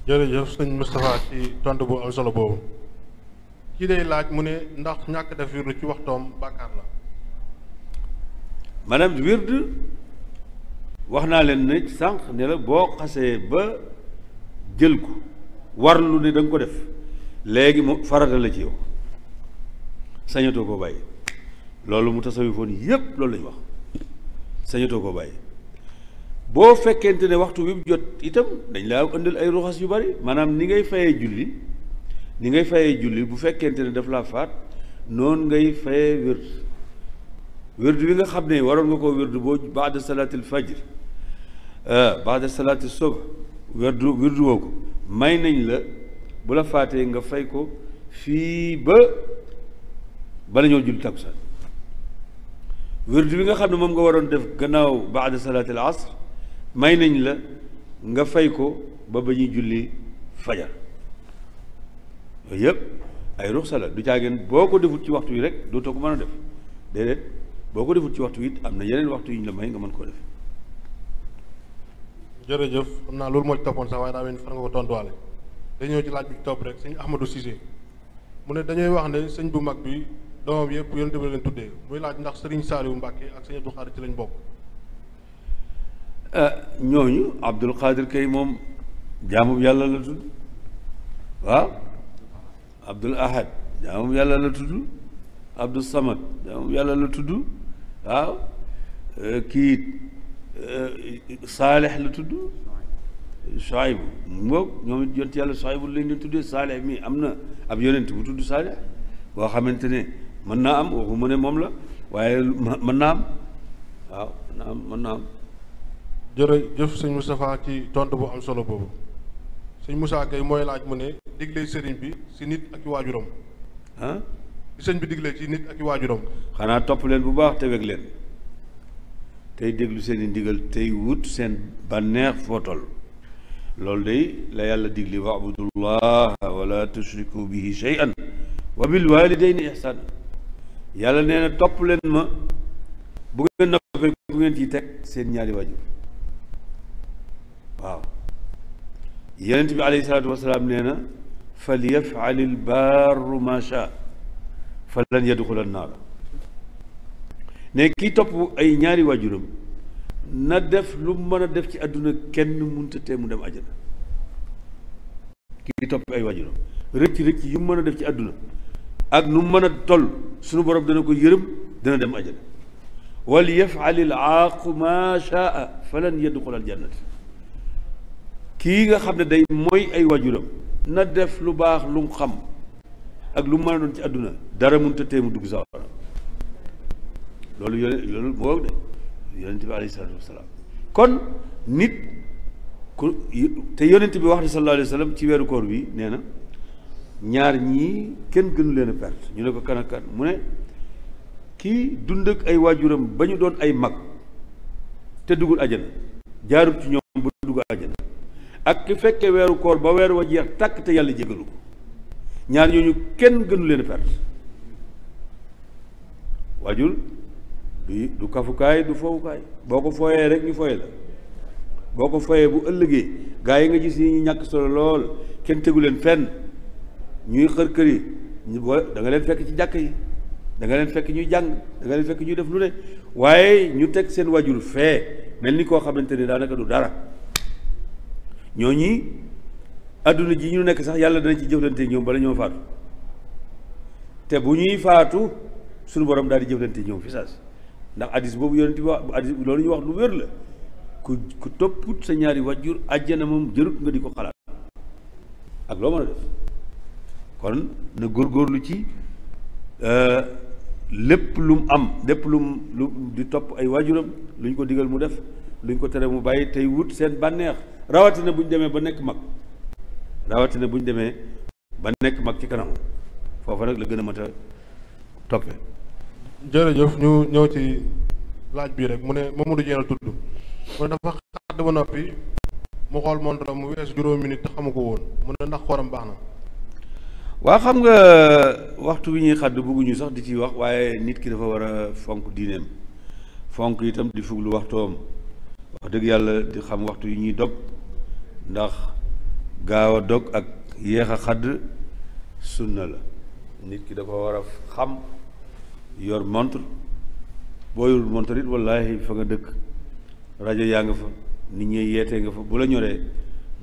Speaker 3: jërëjëf sëñ Moustapha ci tontu bu am solo boobu kii day laaj mu ne ndax ñàkk def wirdu ci waxtoom bàkkaar la.
Speaker 1: maanaam wird wax naa leen ne sànq ne la boo xasee ba jël ko warlu ne da nga ko def léegi mu farata la ci yow sañatoo koo bàyyi loolu mu tasawifoon yépp loolu lañu wax sañatoo koo bàyyi boo fekkente ne waxtu wi jot itam dañ laa indil ay ruxas yu bari maanaam ni ngay fayee julli bu fekkente ne daf laa faat noonu ngay fayee wird wird bi nga xam ne waroon nga koo wird boo baada salaatil fajr baada salaatil subh wirdu woo ko may nañ la bu la faatee nga fay ko fii ba bala ñoo julli takkusaan wird bi nga xam ne moom nga waroon def gannaaw baada salaatil asr may nañ la nga fay ko ba ñuy julli fajar yooyu yëpp ay ruxsa la du caageen boo ko defut ci waxtu wi rek dootoo ko mën a def déedéet boo ko defut ci waxtu wi it am na yeneen waxtu yu ñu la may nga mën koo def.
Speaker 3: jërëjëf xam naa loolu moo ci toppoon sax waaye daa mel ni far nga ko tontuwaale day ñëw ci laaj bi ci topp rek sëñ Ahmadou Cissé mu ne dañuy wax ne sëñ bu mag bi doomam yëpp yonent bi leen tuddee muy laaj ndax Serigne Saliou Mbacke ak sëñ Abdou Khadir ci lañ bokk.
Speaker 1: ñooñu Abdul Qadir kay moom jaamub yàlla la tudd waaw Abdul Ahad jaamub yàlla la tudd Abdul Samad jaamub yàlla la tudd waaw kii Saalix la tudd Shuayb ngoog ñoom it yonent yàlla Shuayb lañ leen tuddee Saalix mi am na ab yonent bu tudd Saalix boo xamante ne mën naa am waxuma ne moom la waaye mën naa am waaw mën naa am
Speaker 3: jërëjëf sëñ Moustapha ci tontu bu am solo boobu sëñ Moussa Gueye mooy laaj mu ne digle sëriñ bi si nit ak i waajuram
Speaker 1: ah
Speaker 3: li sëñ bi digle ci nit ak i waajuram
Speaker 1: xanaa topp leen bu baax te weg leen tey déglu seen i ndigal tey wut seen bànneex foo toll loolu day la yàlla digli wa'budullaha wala tushriku bihi shay'an wa bil walidayni ihsana yàlla nee na topp leen ma bu ngeen noppee bu ngeen ciy teg seen ñaari waajur waaw yonent bi alayhi salaatu wasalaam nee na fal yaf'al al barru ma sha falan yadxula an-naar ne kii topp ay ñaari waajuram na def lu mën a def ci àdduna kenn munta tee mu dem àjjana kii topp ay waajuram rëcc yu mën a def ci àdduna ak nu mën a toll suñu borom dana ko yërëm dana dem àjjana wal yaf'al al aaqu ma shaa falan yadxul al jannata kii nga xam ne day mooy ay waajuram na def lu baax lu mu xam ak lu mu mën a doon ci àdduna dara munta tee mu dugg sawara loolu moo de yonent bi alayhi salaatu wasalaam kon nit ku te yonent bi wax ne sallallahu alayhi wa sallam ci weeru koor bi nee na ñaar ñii kenn gënu leen a perte ñu ne ko kan ak kan mu ne kii dund ak ay waajuram ba ñu doon ay mag te duggul àjjana jaarut ci ñoom ba dugg àjjana ak ki fekkee weeru koor ba weeru wa jeex tàkk te yàlla jégalu ko ñaar ñooñu kenn gënu leen a perte waajur du kafukaay du fowukaay boo ko fooyee rek ñu fooye la boo ko fooyee bu ëllëgee gaa yi nga gis ni ñu ñàkk solo lool kenn tegu leen fenn ñuy xër-xër yi da nga leen fekk ci jàkk yi da nga leen fekk ñuy jàng da nga leen fekk ñuy def lu ne waaye ñu teg seen waajur fee mel ni koo xamante ne daanaka du dara ñooñi adduna ji ñu nekk sax yàlla dana ci jëflante ñoom bala ñoo faatu te bu ñuy faatu suñu borom daal di jëflante ñoom fi saas ndax addis boobu yonent bi wax addis loolu ñu wax lu wér la ku topput sa ñaari waajur àjjana moom jërut nga di ko xalaat ak loo mën a def kon na góorgóorlu ci lépp lu mu am lépp lu di topp ay waajuram lu ñu ko digal mu def lu ñu ko tere mu bàyyi tey wut seen bànneex rawatina bu ñu demee ba nekk mag rawatina bu ñu demee ba nekk mag ci kanam foofa nag la gën a mat a toppe
Speaker 3: jërëjëf ñu ñëw ci laaj bii rek mu ne Mamadou Dieng la tudd mu ne dafa xadd ba noppi mu xool montre mu weesu juróomi minute te xamu ko woon mu ne ndax kooram baax na.
Speaker 1: waa xam nga waxtu wi ñuy xadd bëgguñu sax di ci wax waaye nit ki dafa war a fonk diineem fonk itam di fuglu waxtoom wax dëgg yàlla di xam waxtu yi ñuy dog ndax gaaw a dog ak yéex a xadd sunna la nit ki dafa war a xam yor montre boo yorul montre it wallaahi fa nga dëkk rajo yaa nga fa nit ñi yeetee nga fa bu la ñoree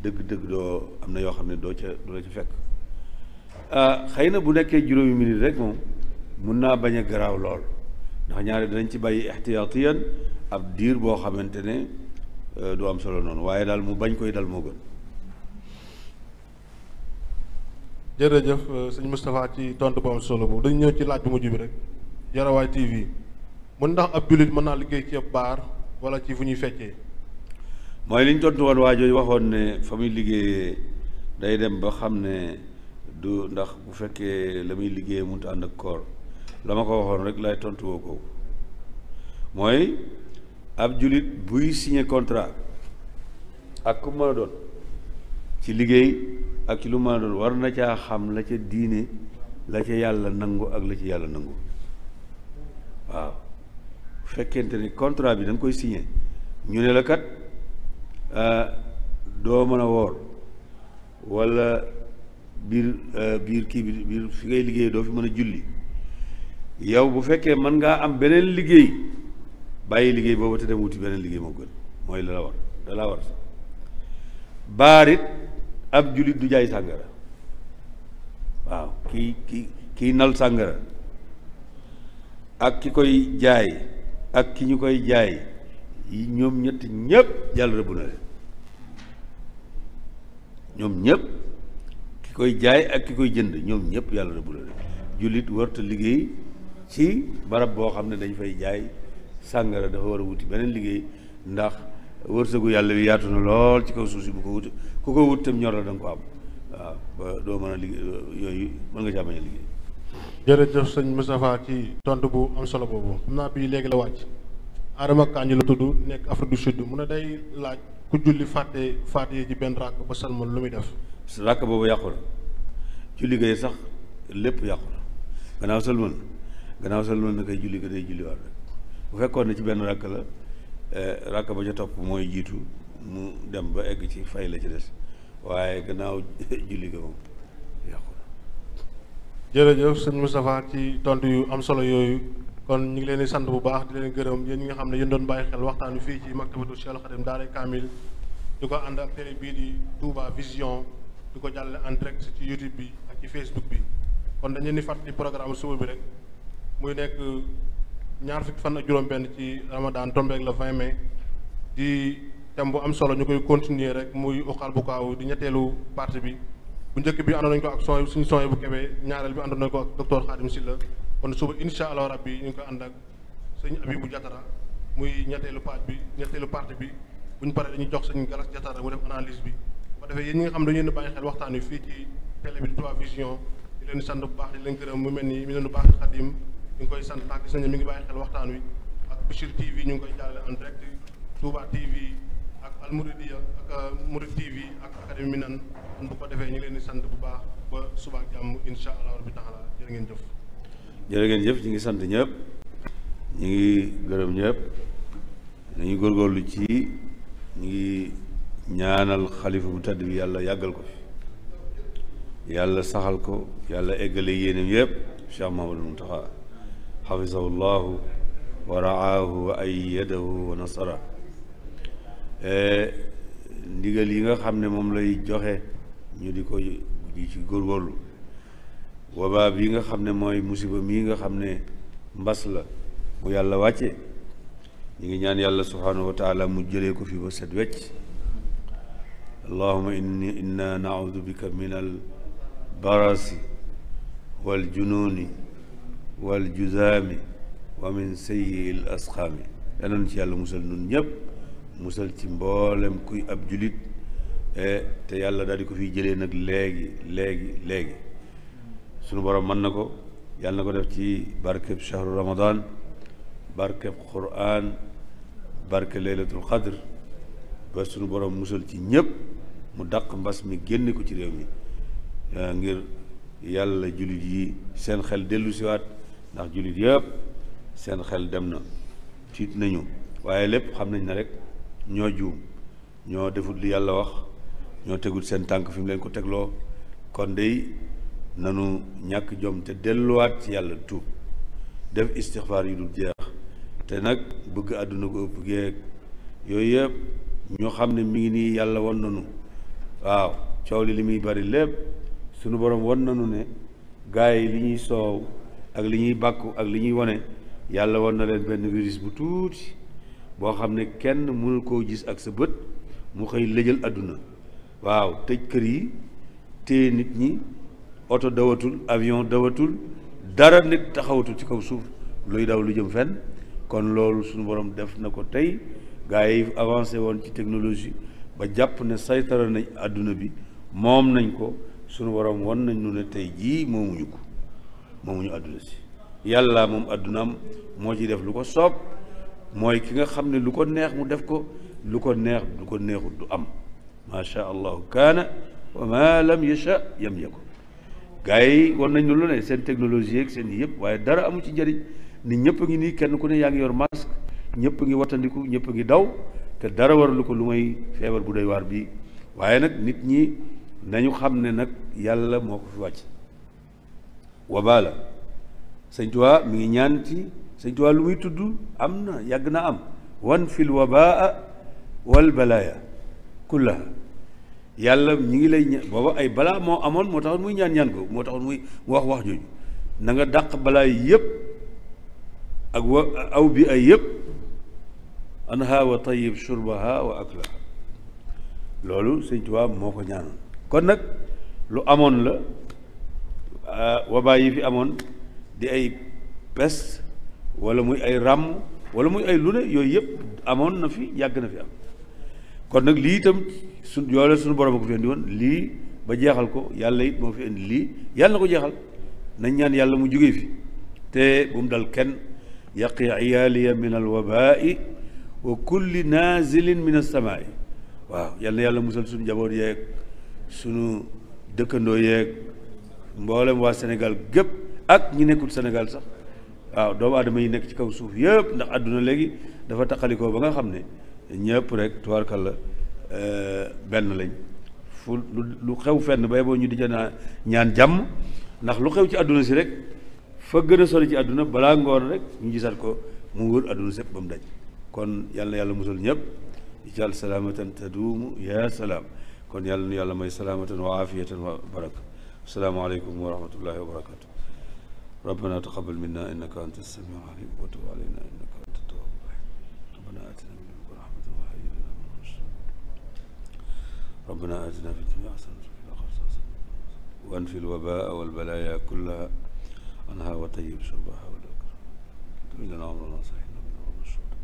Speaker 1: dëgg-dëgg doo am na yoo xam ne doo la ci fekk xëy na bu nekkee juróomi minute rek moom mun naa bañ a garaaw lool ndax ñaari danañ ci bàyyi ixtiyaatiyan ab diir boo xamante ne du am solo noonu waaye daal mu bañ koy dal moo gën.
Speaker 3: jërëjëf sëñ Moustapha ci tontu bu am solo boobu dañ ñëw ci laaj bu mujj bi rek Yarawaay TV mun ndax ab jullit mën naa liggéey ci ab baar wala ci fu ñuy feccee.
Speaker 1: mooy li ñu tontu woon waa jooju waxoon ne fa muy liggéeyee day dem ba xam ne du ndax bu fekkee la muy liggéeyee mënut a ànd ak koor la ma ko waxoon rek lay tontu woo ko mooy ab jullit buy signé contrat ak ku mën a doon ci liggéey ak ci lu mën a doon war na caa xam la ca diine la ca yàlla nangu ak la ci yàlla nangu waaw bu fekkente ni contrat bi da nga koy signé ñu ne la kat doo mën a woor walla biir kii bi biir fi ngay liggéey doo fi mën a julli yow bu fekkee mën ngaa am beneen liggéey bàyyi liggéey boobu te dem wuti beneen liggéey moo gën mooy la war da la war baarit ab jullit du jaay sàngara waaw kii nal sàngara ak ki koy jaay ak ki ñu koy jaay ñoom ñett ñépp yàlla rëbb na leen ñoom ñépp ki koy jaay ak ki koy jënd ñoom ñépp yàlla rëbb na leen jullit warta liggéey ci barab boo xam ne dañ fay jaay sàngara dafa war a wuti beneen liggéey ndax wërsëgu yàlla wi yaatu na lool ci kaw suuf si bu ko wut ku ko wut tam ñor la da nga ko am waaw ba doo mën a liggéey yooyu mën nga caa bañ a liggéey.
Speaker 3: jërëjëf sëñ Moustapha ci tontu bu am solo boobu xam naa bii léegi la wàcc Adama Kanji la tudd nekk Afrique du Sud mu ne day laaj ku julli fàtte yi ci benn ràkk ba salmal lu muy def.
Speaker 1: ràkk boobu yàqu na julli gay sax lépp yàqu na gannaaw salmal na koy julli ga day julliwaat rek bu fekkoon ne ci benn ràkk la ràkk ba ca topp mooy jiitu mu dem ba egg ci fay la ci des waaye gannaaw julli ga moom yàqu na.
Speaker 3: jërëjëf sëñ Moustapha ci tontu yu am solo yooyu kon ñu ngi leen di sant bu baax di leen gërëm yéen ñi nga xam ne yéen doon bàyyi xel waxtaan wi fii ci maktabatu Cheikh Khadim Daaray Kamil di ko ànd ak télé bii di Touba Vision di ko jàllale en direct ci YouTube bi ak ci Facebook bi kon dañu leen di fàttali programme suba bi rek muy nekk ñaar fukki fan ak juróom-benn ci Ramadan tombé ak le 20 mai di thème bu am solo ñu koy continuer rek muy uqal bu kaaw di ñetteelu partie bi bu njëkk bi àndoon nañu ko ak suñu son bu Kébé ñaareel bi àndoon nañu ko ak docteur Khadim Sylla kon suba incha allah rabbi ñu ngi koy ànd ak sëñ Abibou Diatara muy ñetteelu partie bi bu ñu paree dañuy jox sëñ Galas Diatara mu def analyse bi ba defee yéen ñi nga xam dañu leen di bàyyi xel waxtaan wi fii ci télé bi di Touba Vision di leen sant bu baax di leen gërëm mu mel ni mi leen baax Khadim ñu ngi koy sant ndax gis nañu mi ngi bàyyi xel waxtaan wi ak Bichir TV ñu ngi koy jàllale en direct Touba TV ak Al Mouridiya ak Mourid TV ak Académie Minane kon bu ko defee ñu ngi leen di sant bu baax ba suba ak jàmm incha allah rabbi taala jërë ngeen jëf.
Speaker 1: jërë ngeen jëf ñu ngi sant ñëpp ñu ngi gërëm ñëpp nañu góorgóorlu ci ñu ngi ñaanal xalifa bu tedd bi yàlla yàggal ko fi yàlla saxal ko yàlla eggale yéenam yëpp Cheikh Mahamadou Muntaxa xafisahu llahu wa raahu wa ayyadahu wa nasara ndigal yi nga xam ne moom lay joxe ñu di ko di ci góorgóorlu wabaa bi nga xam ne mooy musiba mii nga xam ne mbas la mu yàlla wàcce ñu ngi ñaan yàlla subhaanahu wa taala mu jëlee ko fi ba set wecc allahuma inna naudu bika min al barasi wal junuuni wal juzaami wa min sayyi al asqaami yàlla ci yàlla musal nun ñëpp musal ci mboolem kuy ab julit te yàlla daal di ko fiy jëlee nag léegi sunu borom mën na ko yàlla na ko def ci barkeb shahru ramadan barkeb quran barke laylatul qadr ba sunu borom musal ci ñëpp mu dàq mbas mi génne ko ci réew mi ngir yàlla jullit yi seen xel dellu siwaat ndax jullit yëpp seen xel dem na tiit nañu waaye lépp xam nañ ne rek ñoo juum ñoo defut li yàlla wax ñoo tegul seen tànk fi mu leen ko tegloo kon dey nanu ñàkk jom te delluwaat ci yàlla tuub def istixfaar yi dul jeex te nag bëgg àdduna ko ëpp geeg yooyu yëpp ñoo xam ne mi ngi nii yàlla won nanu waaw coow li muy bari lépp sunu borom won nanu ne gars yi li ñuy soow ak li ñuy bàkku ak li ñuy wone yàlla won na leen benn virus bu tuuti boo xam ne kenn mënul koo gis ak sa bët mu xëy lëjal àdduna waaw tëj kër yi téye nit ñi oto dawatul avion dawatul dara nit taxawatul ci kaw suuf luy daw lu jëm fenn kon loolu suñu borom def na ko tey gars yi avancé woon ci technologie ba jàpp ne saytara nañ àdduna bi moom nañ ko suñu borom won nañ nu ne tey jii moomuñu ko moomuñu àdduna si yàlla moom àddunaam moo ci def lu ko soob mooy ki nga xam ne lu ko neex mu def ko lu ko neex lu ko neexut du am maa sha allahu kaana wa ma lam yasha yam yakun gars yi war nañ lu ne seen technologie ak seen yëpp waaye dara amu ci njëriñ nit ñëpp a ngi nii kenn ku ne yaa ngi yor masque ñëpp a ngi wattandiku ñëpp a ngi daw te dara waralu ko lu may feebar bu doy waar bii waaye nag nit ñi nañu xam ne nag yàlla moo ko fi wàcc wabaa la sëñ Tuubaa mi ngi ñaan ci sëñ Tuubaa lu muy tudd am na yàgg na am wan fil wabaa wal balaaya kullaha yàlla ñi ngi lay ñaan booba ay balaa moo amoon moo taxoon muy ñaan ko moo taxoon muy wax jooju na nga dàq balaa yi yëpp ak aw bi ay yëpp anha wa tayyib shurbaha wa aklaha loolu sëñ Tuubaa moo ko ñaanoon kon nag lu amoon la wabaa yi fi amoon di ay peste wala muy ay ràmm wala muy ay lu ne yooyu yëpp amoon na fi yàgg na fi am kon nag lii itam yoole suñu borom a ko fi indi woon lii ba jeexal ko yàlla it moo fi indi lii yàlla na ko jeexal nañ ñaan yàlla mu jógee fi te bu mu dal kenn yaqi iyaaliya min al wabai wa kulli nazilin min as-samaa'i waaw yal na yàlla musal suñu njaboot yeeg suñu dëkkandoo yeeg mboolem waa Sénégal gépp ak ñi nekkul Sénégal sax waaw doomu aadama yi nekk ci kaw suuf yëpp ndax àdduna léegi dafa taqalikoo ba nga xam ne ñëpp rek tubaarkalla benn lañ fu lu xew fenn bay boo ñu di ñaan jàmm ndax lu xew ci àdduna si rek fa gën a sori ci àdduna balaa ngoon rek ñu gisaat ko mu wër àdduna sépp ba mu daj kon yàlla na yàlla musal ñëpp ijaal salaamatan taduumu yaa salaam kon yàlla nu yàlla may salaamatan wa aafiyatan wa baraka asalaamaaleykum wa rahmatullahi wa barakatu rabbana taqabbal minna innaka anta as-samiu alim wa tub alayna innaka anta at-tawwabu rahim rabbana atina min ladunka rahmatan wa hayyi lana min amrina rashada rabbana atina fid dunya hasanatan wa fil akhirati hasanatan wa anfil wabaa wal balaaya kullaha anha wa tayyib shurbaha wa lakra lana amrana sahihna min amrina rashada